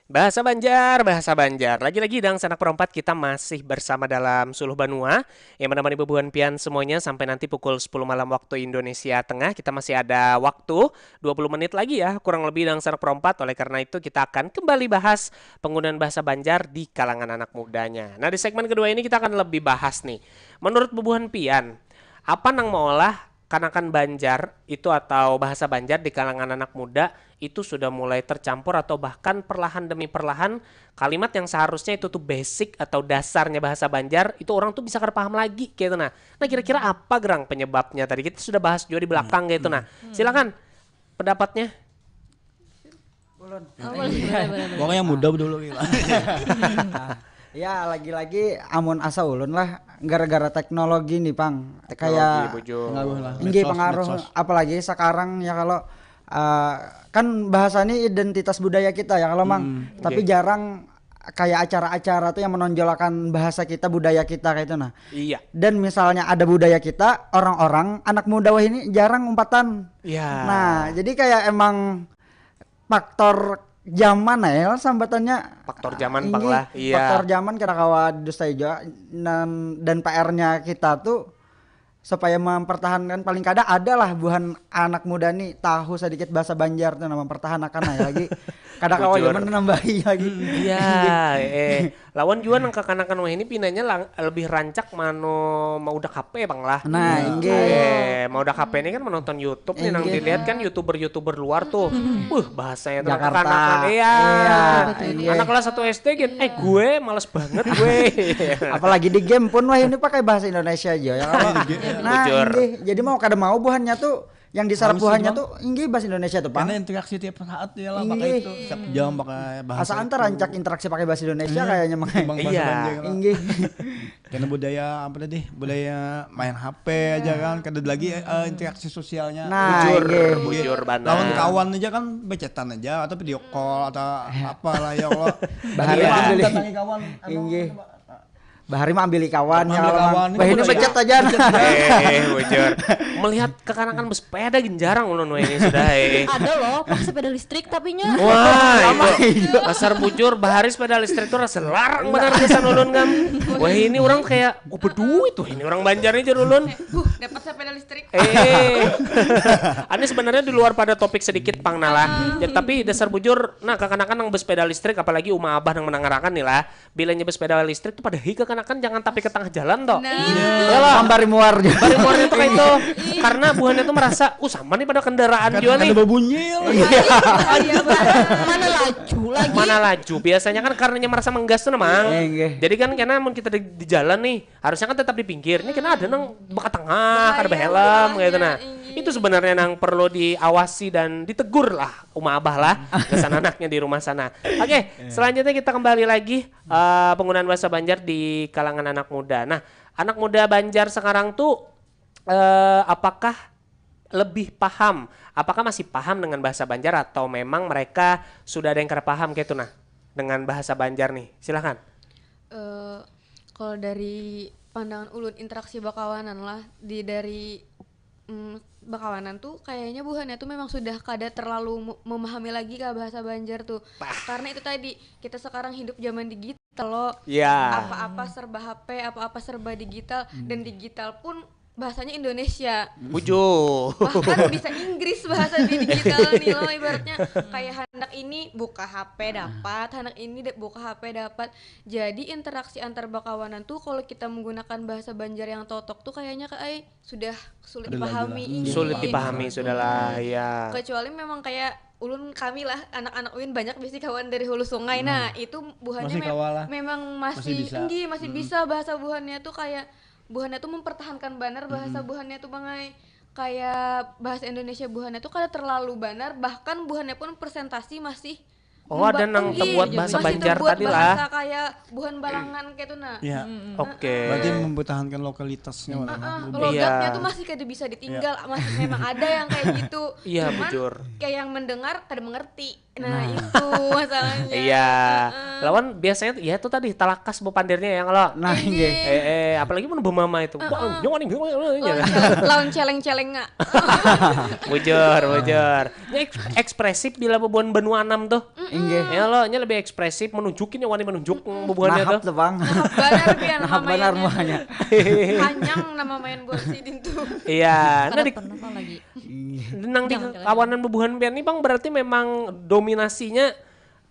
Bahasa Banjar, bahasa Banjar. Lagi-lagi dangsanak perompat kita masih bersama dalam Suluh Banua yang menemani bubuhan pian semuanya sampai nanti pukul sepuluh malam waktu Indonesia Tengah. Kita masih ada waktu dua puluh menit lagi ya, kurang lebih dangsanak perompat. Oleh karena itu kita akan kembali bahas penggunaan bahasa Banjar di kalangan anak mudanya. Nah, di segmen kedua ini kita akan lebih bahas nih. Menurut bubuhan pian, apa nang meolah kanakan Banjar itu atau bahasa Banjar di kalangan anak muda itu sudah mulai tercampur atau bahkan perlahan demi perlahan kalimat yang seharusnya itu tuh basic atau dasarnya bahasa Banjar itu orang tuh bisa kada paham lagi gitu nah. Nah, kira-kira apa gerang penyebabnya tadi? Kita sudah bahas juga di belakang gitu nah. Silakan pendapatnya. Ulun. Oh, boleh, boleh, boleh, boleh. Pokoknya yang muda dulu gitu. Ya, lagi-lagi amun asa ulun lah, gara-gara teknologi nih, Pang. Teknologi, Kayak bujur. Pengaruh lah. Inggih, Medsos, pengaruh, medsos. Apalagi sekarang ya, kalau eh, kan bahasa ini identitas budaya kita ya, kalau Mang. Tapi jarang kayak acara-acara tuh yang menonjolkan bahasa kita, budaya kita kayak itu nah. Iya. Dan misalnya ada budaya kita, orang-orang anak muda wah ini jarang umpatan. Ya. Nah, jadi kayak emang faktor zaman ya sambatannya. Faktor zaman, Pang, Inggih, lah. Iya. Faktor zaman kira kawa dustai juga. Dan, dan P R-nya kita tuh supaya mempertahankan, paling kada ada lah buhan anak muda nih tahu sedikit bahasa Banjar tuh, nah, mempertahankan lah ya lagi. Kada kawa Bujur. juga menambahi lagi. Iya, eh lawan jua nang kakanakan wahini pinanya lang, lebih rancak mano maudak H P, Pang, lah. Nah, inggih. Eh, maudak H P ini kan menonton YouTube nih, nang Inggih. Dilihat kan YouTuber-YouTuber luar tuh. Wah, bahasanya tuh Jakarta. Kakanakan. Iya. Iya, Betul. inggih. Anak kelas satu S D gin, eh gue males banget gue. Apalagi di game pun wah ini pakai bahasa Indonesia aja ya. Nah, Bujur. inggih. Jadi mau kada mau buhannya tuh yang disarap Harus buhannya sih, tuh inggih bahasa Indonesia tuh, Pang. Karena interaksi tiap saat ya lah Inggih. pakai itu. Setiap jam pakai bahasa. Asa antar rancak interaksi pakai bahasa Indonesia kayaknya, Mang. Ketimbang bahasa Iya. Banjar lah. Inggih. Karena budaya apa tadi? Budaya main H P aja kan, kada lagi eh, interaksi sosialnya. Nah, Bujur, inggih. bujur banar. Lawan kawan aja kan becetan aja atau video call atau apalah ya Allah. Bahari Iya, ambil. datang ke kawan. Inggih. Bahari mah ambil kawan ya, Ambil kalau, Mang. kawan, Wah, ini itu becet aja. Eh, bujur. Melihat kakanakan bersepeda gin jarang ulun wah ini sudah, eh. Ada loh, pakai sepeda listrik tapinya. Wah, itu dasar bujur, bahari sepeda listrik tuh rasa larang benar kesan ulun kan. Wah, ini orang kayak, oh, beduit tuh ini orang Banjar ini, jar ulun. Huh, dapat sepeda listrik. Eh, ini sebenarnya di luar pada topik sedikit, Pang, nah lah. Ya, tapi dasar bujur, nah, kakanakan yang bersepeda listrik, apalagi uma abah yang menangarakan nih lah. Bilanya bersepeda listrik tuh pada hi kakanakan jangan tapi ke tengah jalan toh. Nah. Ya lah. Mambari muar juga. Bari muarnya tuh kayak itu. Karena buhannya tuh merasa, uh, sama nih pada kendaraan juga nih. Ada babunyi. Mana laju lagi? Mana laju? Biasanya kan karenanya merasa menggas tuh, nah, Mang. Eh, nggih. Jadi kan karena mun kita di, di jalan nih, harusnya kan tetap di pinggir. Ini kena ada nang baka tengah, kada Bahaya berhelm tuh gitu nah. bahayanya, iya. Itu sebenarnya nang perlu diawasi dan ditegur lah uma abah lah kesan anaknya di rumah sana. Oke, selanjutnya kita kembali lagi eh, penggunaan bahasa Banjar di kalangan anak muda. Nah, anak muda Banjar sekarang tuh eh, apakah lebih paham? Apakah masih paham dengan bahasa Banjar atau memang mereka sudah ada yang kada paham gitu nah dengan bahasa Banjar nih? Silahkan. Eh, kalau dari pandangan ulun, interaksi bakawanan lah, di dari mm, bakawanan tuh kayaknya buhannya tuh memang sudah kada terlalu mu- memahami lagi kah bahasa Banjar tuh. Karena itu tadi, kita sekarang hidup zaman digital loh. Ya. Apa-apa serba H P, apa-apa serba digital, dan digital pun bahasanya Indonesia. Bujur. Bahkan bisa Inggris bahasa di digital nih loh, ibaratnya kayak handak ini buka H P dapat, handak ini de- buka H P dapat. Jadi interaksi antar bakawanan tuh kalau kita menggunakan bahasa Banjar yang totok tuh kayaknya kayak sudah sulit Ada lagi dipahami. lah. Iya. Sulit dipahami sudah lah ya. Kecuali memang kayak ulun, kami lah, anak-anak uin banyak bisi kawan dari hulu sungai. Nah, itu buhannya Masih mem- kawa lah. memang masih, Masih bisa. Inggih, masih bisa bahasa buhannya tuh kayak buhannya tuh mempertahankan banar bahasa buhannya tuh bangai kayak bahasa Indonesia buhannya tuh kada terlalu banar, bahkan buhannya pun presentasi masih Oh, ada nang Inggih, terbuat bahasa masih Banjar terbuat tadi lah. Bahasa kayak buhan balangan kayak itu nah. Ya. Oke. Berarti mempertahankan lokalitasnya lah. Heeh, Budaya. logatnya Iya. Tuh masih kada bisa ditinggal, masih memang ada yang kayak gitu. Iya, Cuman bujur. Kayak yang mendengar kada mengerti. Nah, itu masalahnya. Iya. Lawan biasanya tuh, ya itu tadi, talakas bepandirnya ya, kalau. Nah, inggih. Eh, eh, apalagi mun bemama itu. Wah, nyong nih, nyong nih, Oh, iya. Lawan celeng-celeng nggak? Bujur, bujur. Nya eks- ekspresif bila bebuhan benua enam tuh. Inggih. Ya lo, nya lebih ekspresif, menunjukin, yang wani menunjuk bubuhannya Nahap tuh. Tuh, Bang. Nahap banar pian Nahap banar mamainnya. Muanya. Hanyang nama main bola sidin tuh. Iya, nah Kada di, pernah lagi. nang di Jangan, jangan. Kawanan bebuhan pian nih, Bang, berarti memang dominasinya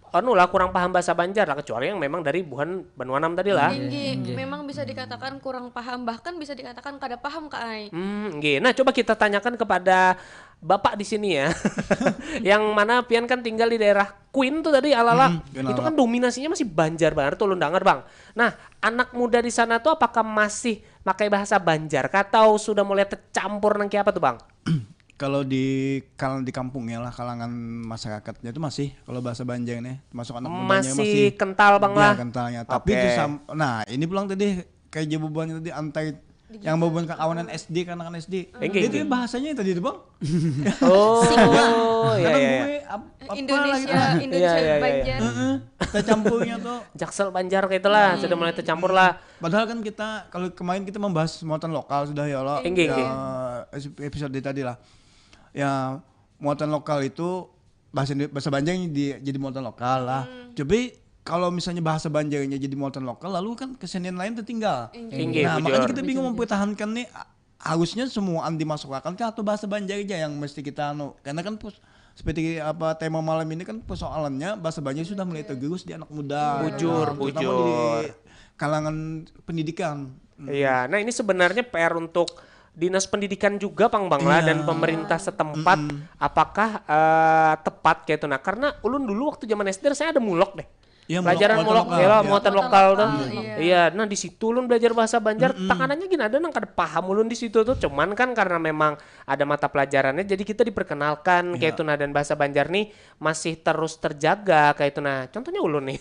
anu lah, kurang paham bahasa Banjar lah, kecuali yang memang dari buhan benua enam tadi lah. Inggih, memang bisa dikatakan kurang paham, bahkan bisa dikatakan kada paham, Kak Ai. Hmm, nggih. Nah, coba kita tanyakan kepada Bapak di sini ya. Yang mana pian kan tinggal di daerah Queen tuh tadi, Alala. Hmm, Queen Itu Alala. Kan dominasinya masih Banjar banget tuh, ulun dengar, Bang. Nah, anak muda di sana tuh apakah masih pakai bahasa Banjar kah, atau sudah mulai tercampur nang kayak apa tuh, Bang? Kalau di kal di kampungnya lah, kalangan masyarakatnya itu masih, kalau bahasa Banjar nih, masuk anak mudanya Masih masih kental, Bang, ya, lah. Kentalnya. Tapi Oke. Itu sam- nah, ini pulang tadi kayak jawabannya tadi, antai yang bebuhan kawanan S D, kanak-kanak S D. Inggih, Itu inggih. Bahasanya tadi itu, Bang. Oh, iya, Karena iya. Gue ap- apa Indonesia, lagi, Bang? Indonesia Iya, iya, iya, Banjar. Heeh. Tercampurnya tuh. Jaksel Banjar kayak itulah, sudah mulai tercampur lah. Padahal kan kita, kalau kemarin kita membahas muatan lokal sudah ya, lo. Inggih, Ya, inggih. episode tadi lah. Ya, muatan lokal itu bahasa Indo- bahasa Banjar yang di, jadi muatan lokal lah. Tapi kalau misalnya bahasa Banjarnya jadi muatan lokal, lalu kan kesenian lain tertinggal. Inggih, Nah, bujur. Makanya kita bingung mempertahankan nih, a- harusnya semua dimasukkan kah atau bahasa Banjar aja yang mesti kita anu? Karena kan pus- seperti apa tema malam ini kan, persoalannya bahasa Banjar sudah mulai tergerus di anak muda. Bujur, Terutama bujur. Di kalangan pendidikan. Iya, nah, ini sebenarnya P R untuk dinas pendidikan juga, Pang, Bang, lah, Iya. Dan pemerintah setempat, apakah eh, tepat kayak itu? Nah, karena ulun dulu waktu zaman S D saya ada mulok deh. Iya, Pelajaran muatan mulok, lokal, ya, iya. muatan lokal tuh. Iya. Iya, nah, di situ ulun belajar bahasa Banjar, tanganannya gini ada nang kada paham ulun di situ tuh. Cuman kan karena memang ada mata pelajarannya, jadi kita diperkenalkan kayak itu, nah, dan bahasa Banjar nih masih terus terjaga kayak itu, nah. Contohnya ulun nih.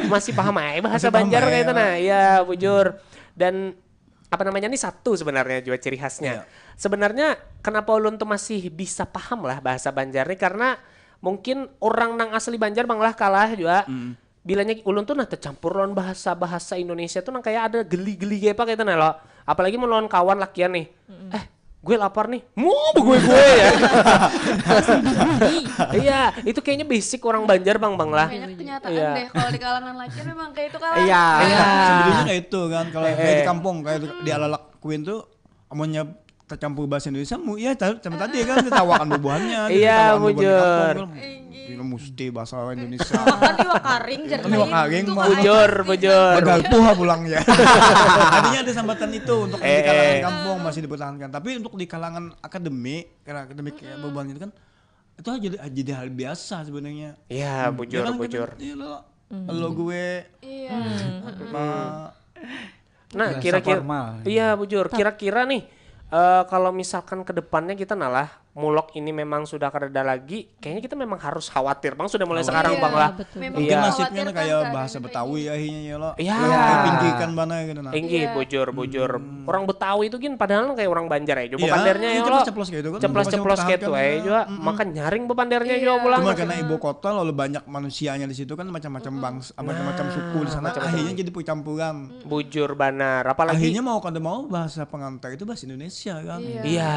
Masih paham aja bahasa Masih paham Banjar aja, kayak itu, Pak. Nah. Iya, bujur. Dan apa namanya nih, satu sebenarnya juga ciri khasnya. Iya. Sebenarnya kenapa ulun tuh masih bisa paham lah bahasa Banjar nih, karena mungkin orang nang asli Banjar, Bang, lah, kalah juga. Bilanya ulun tuh nah tercampur lawan bahasa-bahasa Indonesia tuh nang kayak ada geli-geli kayak apa kayak itu, nah, lo. Apalagi mau lawan kawan lakian nih. Eh, gue lapar nih. Mau gue gue ya. Iya, itu kayaknya basic orang Banjar, Bang, Bang, lah. Banyak kenyataan Iya. Deh kalau di kalangan laki memang kayak itu, kalah. Iya. Iya. Sebenarnya kayak itu kan, kalau kayak di Eh. Kampung, kayak itu, di Alala Queen tuh amunnya tercampur bahasa Indonesia, mu iya, ta- sama tadi kan ditawakan bubuhannya, Iya, ditawakan bubuhan di bujur. Kampung kan. Ini mesti bahasa Indonesia. Bahkan iwak karing, jadi Ini iwak karing, itu Bang. kan Bujur, pasti bujur. Padahal puha pulangnya. Artinya ada sambatan itu untuk Eh, di kalangan eh. Kampung masih dipertahankan. Tapi untuk di kalangan akademik, karena akademik ya, bubuhan itu kan, itu jadi jadi hal biasa sebenarnya. Iya, bujur, Ya kan, bujur. Kita, iya, lo, lo gue Iya. ma- Nah, Bahasa kira-kira formal. Iya, bujur. Kira-kira nih, eh, kalau misalkan ke depannya kita nalah mulok ini memang sudah kada ada lagi, kayaknya kita memang harus khawatir, Bang, sudah mulai sekarang, Iya, Bang, lah. Betul. Mungkin Iya. Nasibnya Khawatirkan kayak keadaan bahasa ini. Betawi akhirnya ya, lo. Iya. Yang dipinggirkan mana gitu, nah. Inggih, Iya. Bujur, bujur. Orang Betawi itu gin padahal kayak orang Banjar ya. Coba Iya, pandernya iya, ya, lo. ceplos-ceplos kayak itu kan. Ceplos-ceplos Masih kayak itu pertahankan aja ya. juga. Mm-mm. Makan nyaring bepandernya Iya. juga pulang. Cuma karena ibu kota lalu banyak manusianya di situ kan, macam-macam bangsa, macam-macam suku di sana, macam-macam. Akhirnya jadi percampuran. Bujur banar. Apalagi Akhirnya mau kada mau bahasa pengantar itu bahasa Indonesia kan. Iya. Iya,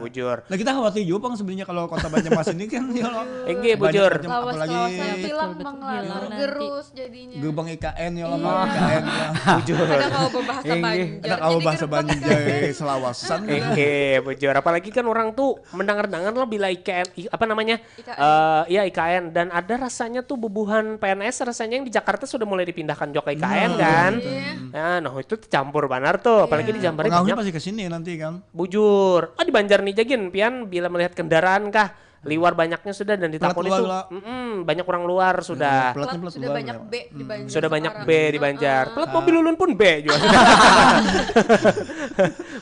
bujur. Nah, kita khawatir juga, Bang, sebenarnya kalau Kota Banjarmasin ini kan ya, lo. Inggih, Banyak bujur. macam, apalagi Lawas-lawasan hilang, Betul, Bang, betul. lah. Hilang nanti. Gerus jadinya. Gerbang I K N ya, lo, Iya. Bang, I K N ya. Bujur. Ada kau bahasa Inggih. Banjar. Ada kau Jadi bahasa gerbang Banjar I K N. Selawasan. Inggih, bujur. Apalagi kan orang tuh mendengar-dengar lah bila I K N, i- apa namanya? I K N. Eh, iya, I K N. Dan ada rasanya tuh bubuhan P N S rasanya yang di Jakarta sudah mulai dipindahkan juga ke I K N kan. Iya. Nah, nah, itu campur banar tuh, apalagi di Jambar Pengaruhnya banyak. Pasti ke sini nanti kan. Bujur. Ah, di Banjar nih jagin, pian bila melihat kendaraan kah? Liwar banyaknya sudah dan di Pelat Tapon luar itu. Lah. Mm-mm, banyak orang luar sudah. Pelatnya pelat Sudah luar banyak ya. B di Banjar Sudah banyak sekarang. B di Banjar. Heeh. Pelat mobil ulun pun B juga.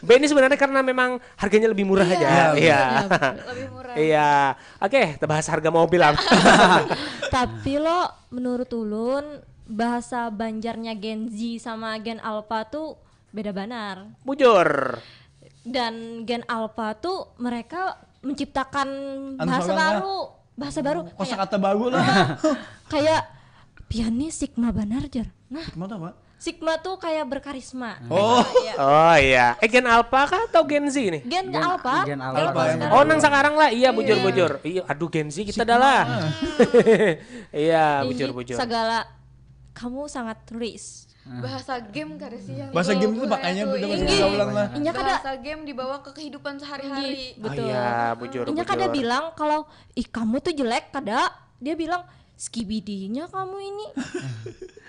B ini sebenarnya karena memang harganya lebih murah aja. Iya. Lebih murah. Iya. Oke, kita bahas harga mobil lah. Tapi lo, menurut ulun, bahasa Banjarnya Gen Z sama Gen Alpha tuh beda banar. Bujur. Dan Gen Alpha tuh mereka menciptakan Anu bahasa seorang lah. Baru. Bahasa baru. Kosa kata baru lah. Kayak pian nih Sigma banar jar. Nah, Sigma tuh apa? Sigma tuh kayak berkarisma. Oh. Iya. Oh iya, eh Gen Alpha kah atau Gen Z nih? Gen Alpha. Gen Alpha. Alpha sekarang. Oh nang sekarang lah, iya bujur-bujur. Iya, aduh Gen Z kita dah lah. Iya, Ini bujur-bujur. Segala kamu sangat risk. Bahasa game kada sih yang Bahasa dibawa game itu buat pakainya itu, bener iya. bahasa gaulan lah. Inya kada Bahasa game dibawa ke kehidupan sehari-hari. Betul. Iya, bujur. Inya kada Bujur. Bilang kalau ih kamu tuh jelek kada. Dia bilang skibidinya kamu ini.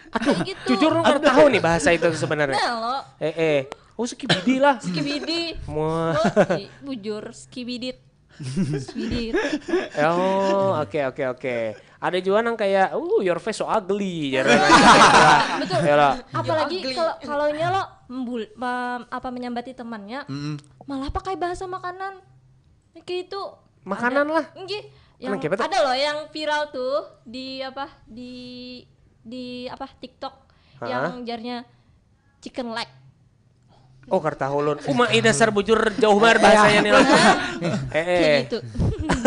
Aduh, Kayak gitu. Jujur lu nggak tahu nih bahasa itu sebenarnya. Nah lo Eh eh, oh skibidi lah. skibidi. Wah. Oh, i- bujur skibidit. Skibidit. Oh, oke oke oke. Ada juga nang kayak, uh, your face so ugly, ya. Betul. Ya lah. Apalagi Ugly. kalau kalau nya lo membul, mem- apa menyambati temannya, malah pakai bahasa makanan. Kayak itu Makanan ada- lah. Nggih, Mana yang kayak apa tuh? Ada loh yang viral tuh di apa di di apa TikTok Hah? Yang jarnya chicken leg. Oh, kartahulun. Uma ida sar bujur jauh banget bahasanya nih lah. Eh, eh. Kayak gitu.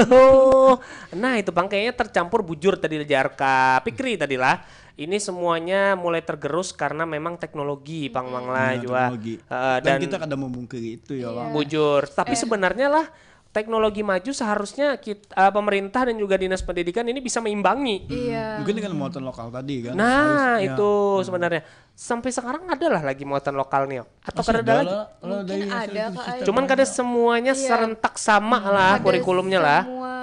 Oh, nah itu bang kayaknya tercampur bujur tadi jar ka Pikri tadi lah. Ini semuanya mulai tergerus karena memang teknologi, pang mang lah Ya, juga. teknologi. Eh, Dan, kita kada memungkiri itu ya, Bang. Bujur. Tapi sebenarnya lah teknologi maju seharusnya kita, eh, pemerintah dan juga dinas pendidikan ini bisa meimbangi. Iya. Mungkin dengan muatan lokal tadi kan. Nah, Harusnya. Itu sebenarnya. Sampai sekarang ada lah lagi muatan lokal nih. Atau Masih kada ada lagi? Lah, kalau Mungkin dari hasil ada, itu Kak, sistem. Cuman kada semuanya Iya. serentak sama lah Ada kurikulumnya lah. Semua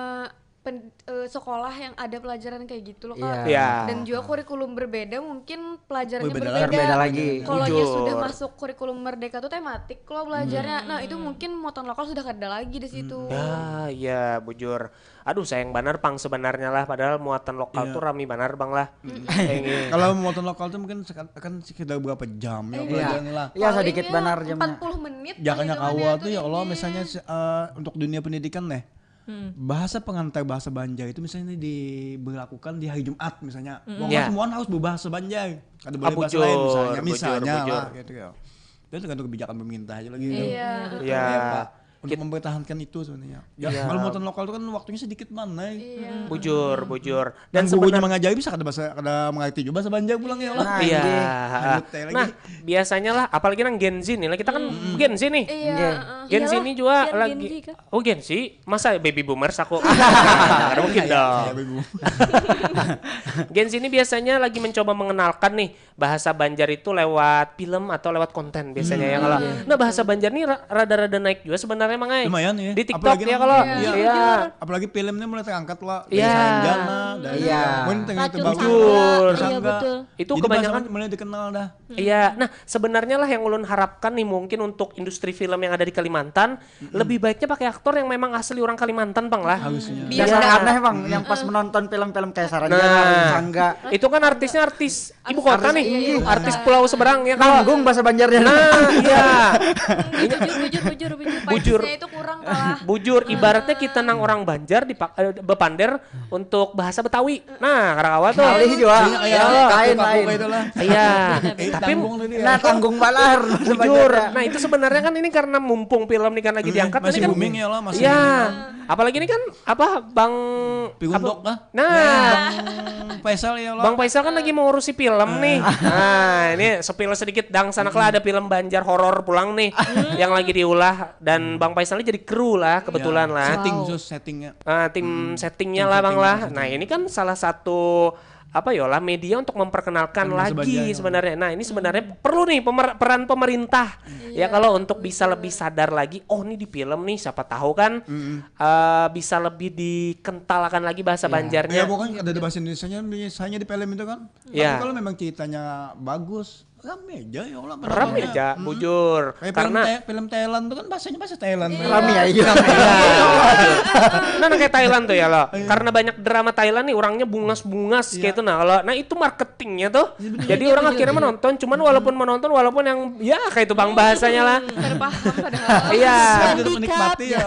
pen- eh, sekolah yang ada pelajaran kayak gitu loh, Kak. Iya. Iya. Dan juga kurikulum berbeda, mungkin pelajarannya Berbeda berbeda. Berbeda lagi. Kalau dia Bujur. Sudah masuk kurikulum merdeka tuh tematik loh belajarnya. Nah, itu mungkin muatan lokal sudah kada lagi di situ. Ya, ya, bujur. Aduh, sayang banar pang sebenarnya lah, padahal muatan lokal Iya. Tuh rami banar bang lah. Kayak gini. Kalau muatan lokal tuh mungkin seka- kan sekitar berapa jam ya Iya. belajarnya lah. Iya, sedikit Palingnya banar jamnya. Empat puluh menit. Jangannya Paling kawa hitungannya tuh ya Allah ini. Misalnya se- eh, untuk dunia pendidikan nih. Bahasa pengantar bahasa Banjar itu misalnya di berlakukan di hari Jumat misalnya. Bahwa Ya. semua harus berbahasa Banjar. Kada Ah, boleh bahasa bujur, lain misalnya, bujur, misalnya bujur. Lah gitu ya. Dan tergantung kebijakan pemerintah aja lagi. Iya. Ya. Untuk mempertahankan itu sebenarnya. Ya, Iya. Kalau muatan lokal itu kan waktunya sedikit mana ya. Iya. Bujur, bujur. Dan Dan gurunya sebenarnya mengajar bisa kada bahasa kada mengerti juga bahasa Banjar pulang ya Allah. Nah, Iya. iya. Lanjut teh lagi. Nah, biasanya lah, apalagi nang Gen Z nih, lah kita kan Gen Z nih. Iya. Nggih. Heeh. Gen Z Iyalah, ini juga Gen, lagi. Gen Z kah? Oh Gen Z, masa baby boomers aku? Ada mungkin dong. Ibu. Gen Z ini biasanya lagi mencoba mengenalkan nih bahasa Banjar itu lewat film atau lewat konten biasanya ya kalau. Nah bahasa Banjar nih ra- rada-rada naik juga sebenarnya mangai. Lumayan ya. Di TikTok Apalagi ya nang- kalau. Iya. Iya. Apalagi filmnya mulai terangkat lah. Iya. Sayang Jana dan Iya. Mungkin tengah itu Racun bagus. Sangga. Sangga. Iya betul. Itu Jadi kebanyakan bahasa mulai dikenal dah. Iya, nah sebenarnya lah yang ulun harapkan nih mungkin untuk industri film yang ada di Kalimantan lebih baiknya pakai aktor yang memang asli orang Kalimantan bang lah. Harusnya. Biar Biasa nggak- aneh bang, yang pas menonton film-film kayak Saranjana, Nah, Sangga. Itu kan artisnya artis ibu kota Artis, nih, iya, iya. Artis Pulau Seberang ya kalau. Tanggung bahasa Banjarnya. Nah, iya. Jujur, jujur, bujur, bujur. Bujur. Patisnya itu kurang kalah. Bujur, ibaratnya kita nang orang Banjar di eh, bepander untuk bahasa Betawi. Nah, karena awal tuh. Ngalih juga. Iya, iya. Iya. Lain, Aku lain. kayak itulah. Iya, Eh, tapi tanggung tadi ya. Nah, tanggung balar. Jujur. Nah, itu sebenarnya kan ini karena mumpung film nih kan lagi diangkat Masih ini kan. Booming ya lah masih. Iya. Apalagi ini kan apa Bang Pigundok apa- kah? Nah, Bang Faisal ya lah. Bang Faisal kan lagi mengurusi film nih. Nah, ini spill sedikit dang sana lah ada film Banjar horor pulang nih yang lagi diulah dan Bang Faisal ini jadi kru lah kebetulan Ya, lah. Setting sus settingnya. Ah, tim settingnya lah bang lah. Nah ini kan salah satu apa ya lah media untuk memperkenalkan Kan bahasa lagi Banjarnya. Sebenarnya. Nah ini sebenarnya perlu nih pemer- peran pemerintah ya kalau untuk bisa lebih sadar lagi. Oh ini di film nih siapa tahu kan eh, bisa lebih dikentalakan lagi bahasa Banjarnya. Ya pokoknya ada bahasa Indonesia-nya misalnya di film itu kan. Iya. Tapi kalau memang ceritanya bagus, rame aja ya Allah. Rame aja, bujur. Kayak Karena film, Thai- film Thailand tuh kan bahasanya bahasa Thailand. Rame aja. Nah, nah, kayak Thailand tuh ya lo. Karena banyak drama Thailand nih orangnya bungas-bungas kayak itu nah kalau nah itu marketingnya tuh. Jadi orang akhirnya menonton cuman walaupun menonton walaupun yang ya kayak itu bang bahasanya lah. Terpaham padahal. Iya. Tapi tetap menikmati ya.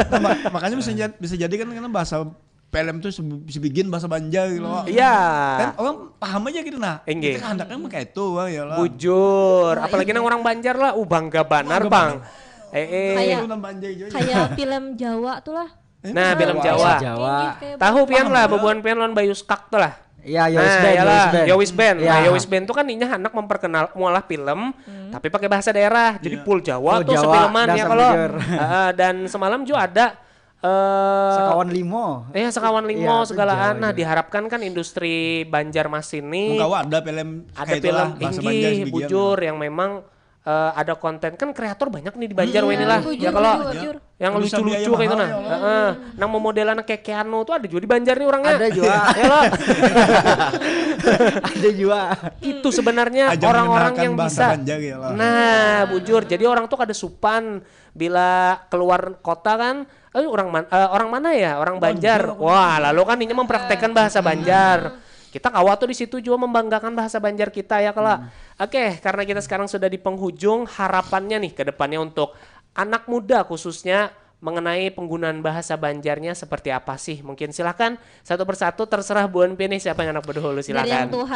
Nah, mak- makanya bisa jadi, bisa jadi kan karena bahasa film tuh sebi- sebigin bahasa Banjar gitu loh. Iya. Kan orang paham aja gitu nah. Inggih. Kita Handaknya mah kayak itu bang ya lah. Bujur, apalagi nang orang Banjar lah, uh bangga banar bang. Eh, eh. Kayak Itu nang Banjar juga. Kayak film Jawa tuh lah. Nah, film Jawa. Jawa. Tahu pian lah, bubuhan pian lawan Bayu Skak tuh lah. Ya, Nah, Yowis Band, yalah, Yowis Band. Yowis Band. Nah, Ya. Yowis Band tuh kan inya handak memperkenal mualah film, tapi pakai bahasa daerah. Jadi full Jawa Full tuh Jawa, sefilman ya dasar kalau. bujur. Heeh, dan semalam juga ada eh Sekawan limo. Ya, sekawan limo Iya, itu segalaan. Jawa Nah, juga. Diharapkan kan industri Banjarmasin nih Mungkin ada film ada kayak film itulah, bahasa Banjar inggih sebagian bujur lah. Yang memang eh, ada konten kan kreator banyak nih di Banjar weh ini lah. Bujur, Ya kalau bujur, bujur. yang Bisa lucu-lucu biaya kayak itu mahal nah. ya Allah. Heeh. Nang memodelan kayak Keanu tuh ada juga di Banjar nih orangnya. Ada juga. Ya lo. Ada juga. Itu sebenarnya Ajang orang-orang mengenalkan yang bahasa bisa. Banjar ya lah. Nah, bujur. Jadi orang tuh kada supan bila keluar kota kan. Eh, orang man- eh, orang mana ya? Orang Banjar. Wah, lalu kan inya mempraktekkan bahasa Banjar. Kita kawa tuh di situ juga membanggakan bahasa Banjar kita ya kalau. Oke, karena kita sekarang sudah di penghujung, harapannya nih ke depannya untuk anak muda khususnya mengenai penggunaan bahasa Banjarnya seperti apa sih? Mungkin silahkan satu persatu, terserah buan pian nih siapa yang anak berdahulu, Dari yang silakan. tua.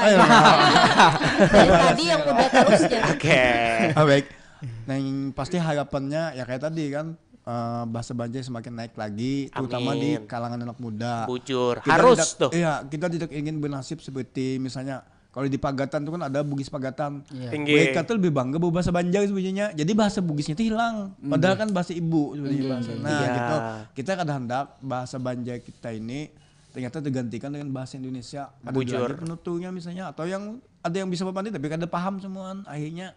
Dari tadi yang muda terus ya. Oke. Ah, baik. Nah, yang pasti harapannya ya kayak tadi kan eh, bahasa Banjar semakin naik lagi, terutama di Amin. kalangan anak muda. Bujur, Kita harus tidak, tuh. Iya, kita tidak ingin bernasib seperti misalnya kalau di Pagatan tuh kan ada Bugis Pagatan. Iya. Tinggi. Mereka tuh lebih bangga berbahasa Banjar sebenarnya. Jadi bahasa Bugisnya itu hilang. Padahal kan bahasa ibu sebenarnya bahasa. Nah, Iya. gitu. Kita kada hendak bahasa Banjar kita ini ternyata tergantikan dengan bahasa Indonesia. Ada Bujur. lagi penuturnya misalnya atau yang ada yang bisa berpandai tapi kada paham semuaan. Akhirnya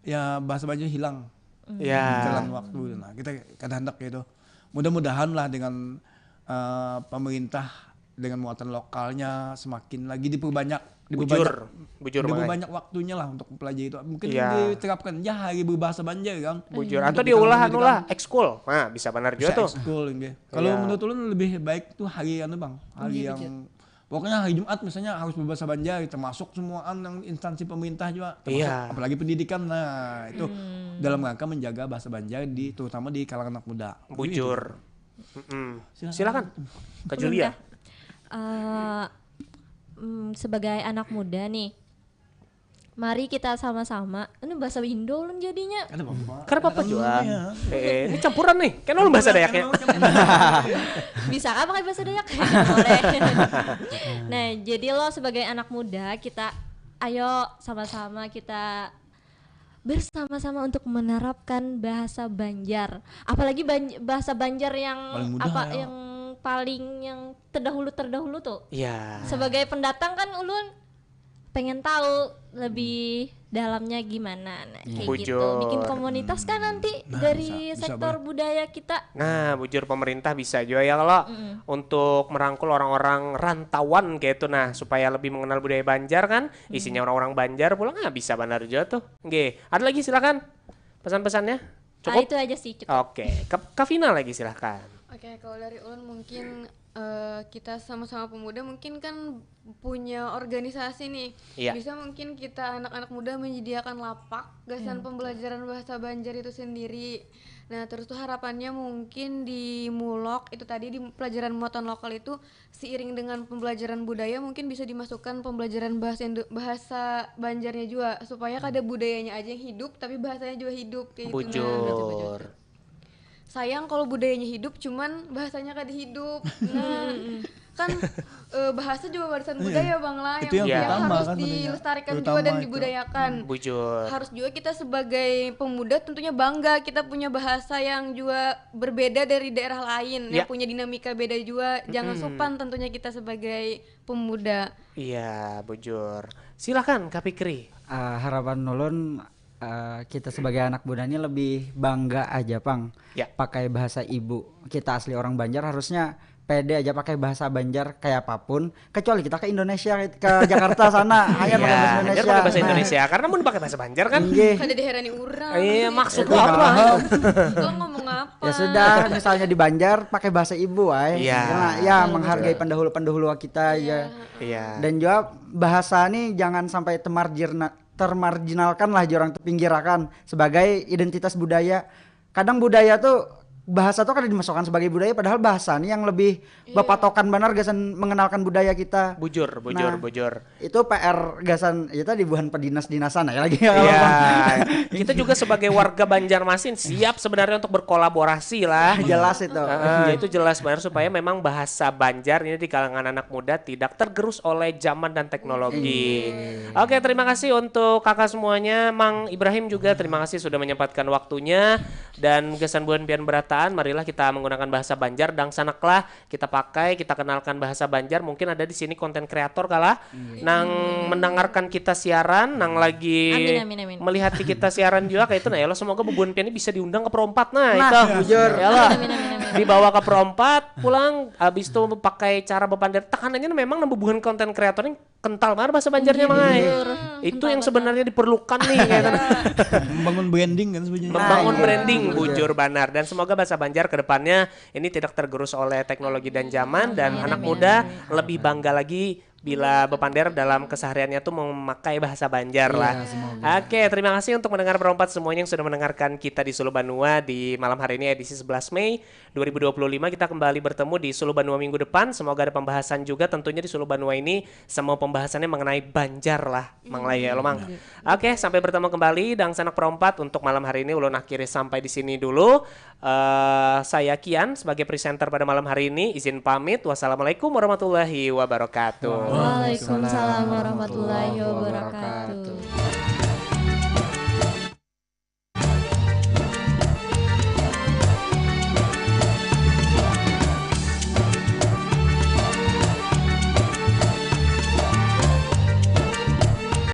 ya bahasa Banjar hilang Ya. jalan waktu. Nah, kita kada hendak gitu. Mudah-mudahan lah dengan eh, pemerintah dengan muatan lokalnya semakin lagi diperbanyak, Bujur, diperbanyak, bujur makanya. diperbanyak waktunya lah untuk mempelajari itu. Mungkin Iya. diterapkan ya hari berbahasa Banjar kan. Bujur. Untuk Atau kita diulah menjadikan anu lah, ekskul. Nah, bisa benar juga bisa tuh. Ekskul ini. Kalau Iya. menurut ulun lebih baik tuh hari anu bang, hari yang pokoknya hari Jumat misalnya harus berbahasa Banjar, termasuk semuaan yang instansi pemerintah juga, termasuk Iya. apalagi pendidikan. Nah, itu dalam rangka menjaga bahasa Banjar di terutama di kalangan anak muda. Bujur. Mm-mm. Silakan. Silakan. Kak Julia. Eh, mm, sebagai anak muda nih, mari kita sama-sama. Ini bahasa Indo ulun jadinya. Ada apa-apa. Kenapa apa juga? Iya. Eh, eh, ini campuran nih. Kan ulun bahasa Dayaknya. Bisa kah pakai bahasa Dayak? Boleh. Nah, jadi lo sebagai anak muda, kita ayo sama-sama kita bersama-sama untuk menerapkan bahasa Banjar. Apalagi Ban- bahasa Banjar yang Paling mudah apa ya. Yang paling yang terdahulu-terdahulu tuh. Iya. Sebagai pendatang kan ulun pengen tahu lebih dalamnya gimana, nah, kayak gitu. Bujur. Bikin komunitas kan nanti dari bisa, bisa sektor budaya kita. Nah, bujur, pemerintah bisa juga ya kalau untuk merangkul orang-orang rantauan kayak itu, nah, supaya lebih mengenal budaya Banjar kan, isinya orang-orang Banjar pulang, ah, bisa benar juga tuh. Nggih, ada lagi, silakan pesan-pesannya. Ah, Cukup. Itu aja sih, cukup. Oke, Kak Kavina lagi, silakan. Oke, kalau dari ulun mungkin eh, kita sama-sama pemuda mungkin kan punya organisasi nih. Iya. Bisa mungkin kita anak-anak muda menyediakan lapak gasan pembelajaran bahasa Banjar itu sendiri. Nah, terus tuh harapannya mungkin di Mulok itu tadi di pelajaran muatan lokal itu seiring dengan pembelajaran budaya mungkin bisa dimasukkan pembelajaran bahasa Indo- bahasa Banjarnya juga supaya kada budayanya aja yang hidup tapi bahasanya juga hidup kayak gitu. Nah, Bujur. Sayang kalau budayanya hidup cuman bahasanya kada hidup. Nah, kan eh, bahasa juga warisan budaya bang lah Itu yang, yang yang utama harus kan sebenarnya. Dilestarikan juga Terutama dan itu. Dibudayakan. Bujur. Harus juga kita sebagai pemuda tentunya bangga kita punya bahasa yang juga berbeda dari daerah lain, Ya. yang punya dinamika beda juga. Jangan sopan tentunya kita sebagai pemuda. Iya, bujur. Silakan, Kak Fikri. Ah, harapan ulun, ah, kita sebagai anak muda ini lebih bangga aja pang Ya. pakai bahasa ibu. Kita asli orang Banjar harusnya pede aja pakai bahasa Banjar kayak apapun, kecuali kita ke Indonesia, ke Jakarta sana hanya pakai bahasa Iya, Indonesia. pakai bahasa Indonesia karena mau pakai bahasa Banjar kan. Inggih. Kada diherani orang. Iya, maksud Itu apa? paham. Lo ngomong apa? Ya sudah, misalnya di Banjar pakai bahasa ibu, ay. Iya. Karena ya menghargai pendahulu-pendahulu kita ya. Iya. Dan juga bahasa nih jangan sampai temarjirna- termarginalkan lah, orang terpinggirakan sebagai identitas budaya. Kadang budaya tuh bahasa tuh kada dimasukkan sebagai budaya, padahal bahasa nih yang lebih bapatokan banar gasan mengenalkan budaya kita. Bujur, bujur, Nah. bujur. Itu P R gasan, ya tadi buhan pedinas-dinasan ya lagi. Iya, kita juga sebagai warga Banjarmasin siap sebenarnya untuk berkolaborasi lah. Jelas itu. Ah, itu jelas banget supaya memang bahasa Banjar ini di kalangan anak muda tidak tergerus oleh zaman dan teknologi. Oke, terima kasih untuk kakak semuanya, Mang Ibrahim juga terima kasih sudah menyempatkan waktunya dan gasan buhan pian berataan, marilah kita menggunakan bahasa Banjar dangsanaklah kita pakai, kita kenalkan bahasa Banjar. Mungkin ada di sini konten kreator kalah nang mendengarkan kita siaran, nang lagi Amin, amin, amin. melihati kita siaran juga kayak itu. Nah, ya Allah, semoga bubuhan pian ini bisa diundang ke Perompat nah, Nah, itu. bujur. Ya Allah. Amin, amin, amin, amin. Dibawa ke Perompat, pulang habis itu pakai cara bepander, tekanannya memang nang bubuhan konten kreator ini kental banget bahasa Banjarnya, Mang ai. Bujur. Itu Kental yang banget. Sebenarnya diperlukan nih, kayak gitu. Membangun branding kan sebenarnya. Membangun Nah, branding, iya. Bujur banar. Dan semoga bahasa Banjar ke depannya ini tidak tergerus oleh teknologi dan zaman dan Amin, anak amin, muda amin. Lebih bangga lagi bila bepander dalam kesehariannya tuh memakai bahasa Banjar lah. Iya, semoga. Oke, terima kasih untuk mendengar Perompat semuanya yang sudah mendengarkan kita di Sulu Banua di malam hari ini, edisi sebelas Mei dua ribu dua puluh lima. Kita kembali bertemu di Sulu Banua minggu depan. Semoga ada pembahasan juga tentunya di Sulu Banua ini. Semua pembahasannya mengenai Banjar lah, Mang Lai ya, lo, Mang. Oke, sampai bertemu kembali dangsanak Perompat. Untuk malam hari ini ulun akhiri sampai di sini dulu. Eh, saya Kian sebagai presenter pada malam hari ini izin pamit. Wassalamualaikum warahmatullahi wabarakatuh. Waalaikumsalam warahmatullahi wabarakatuh.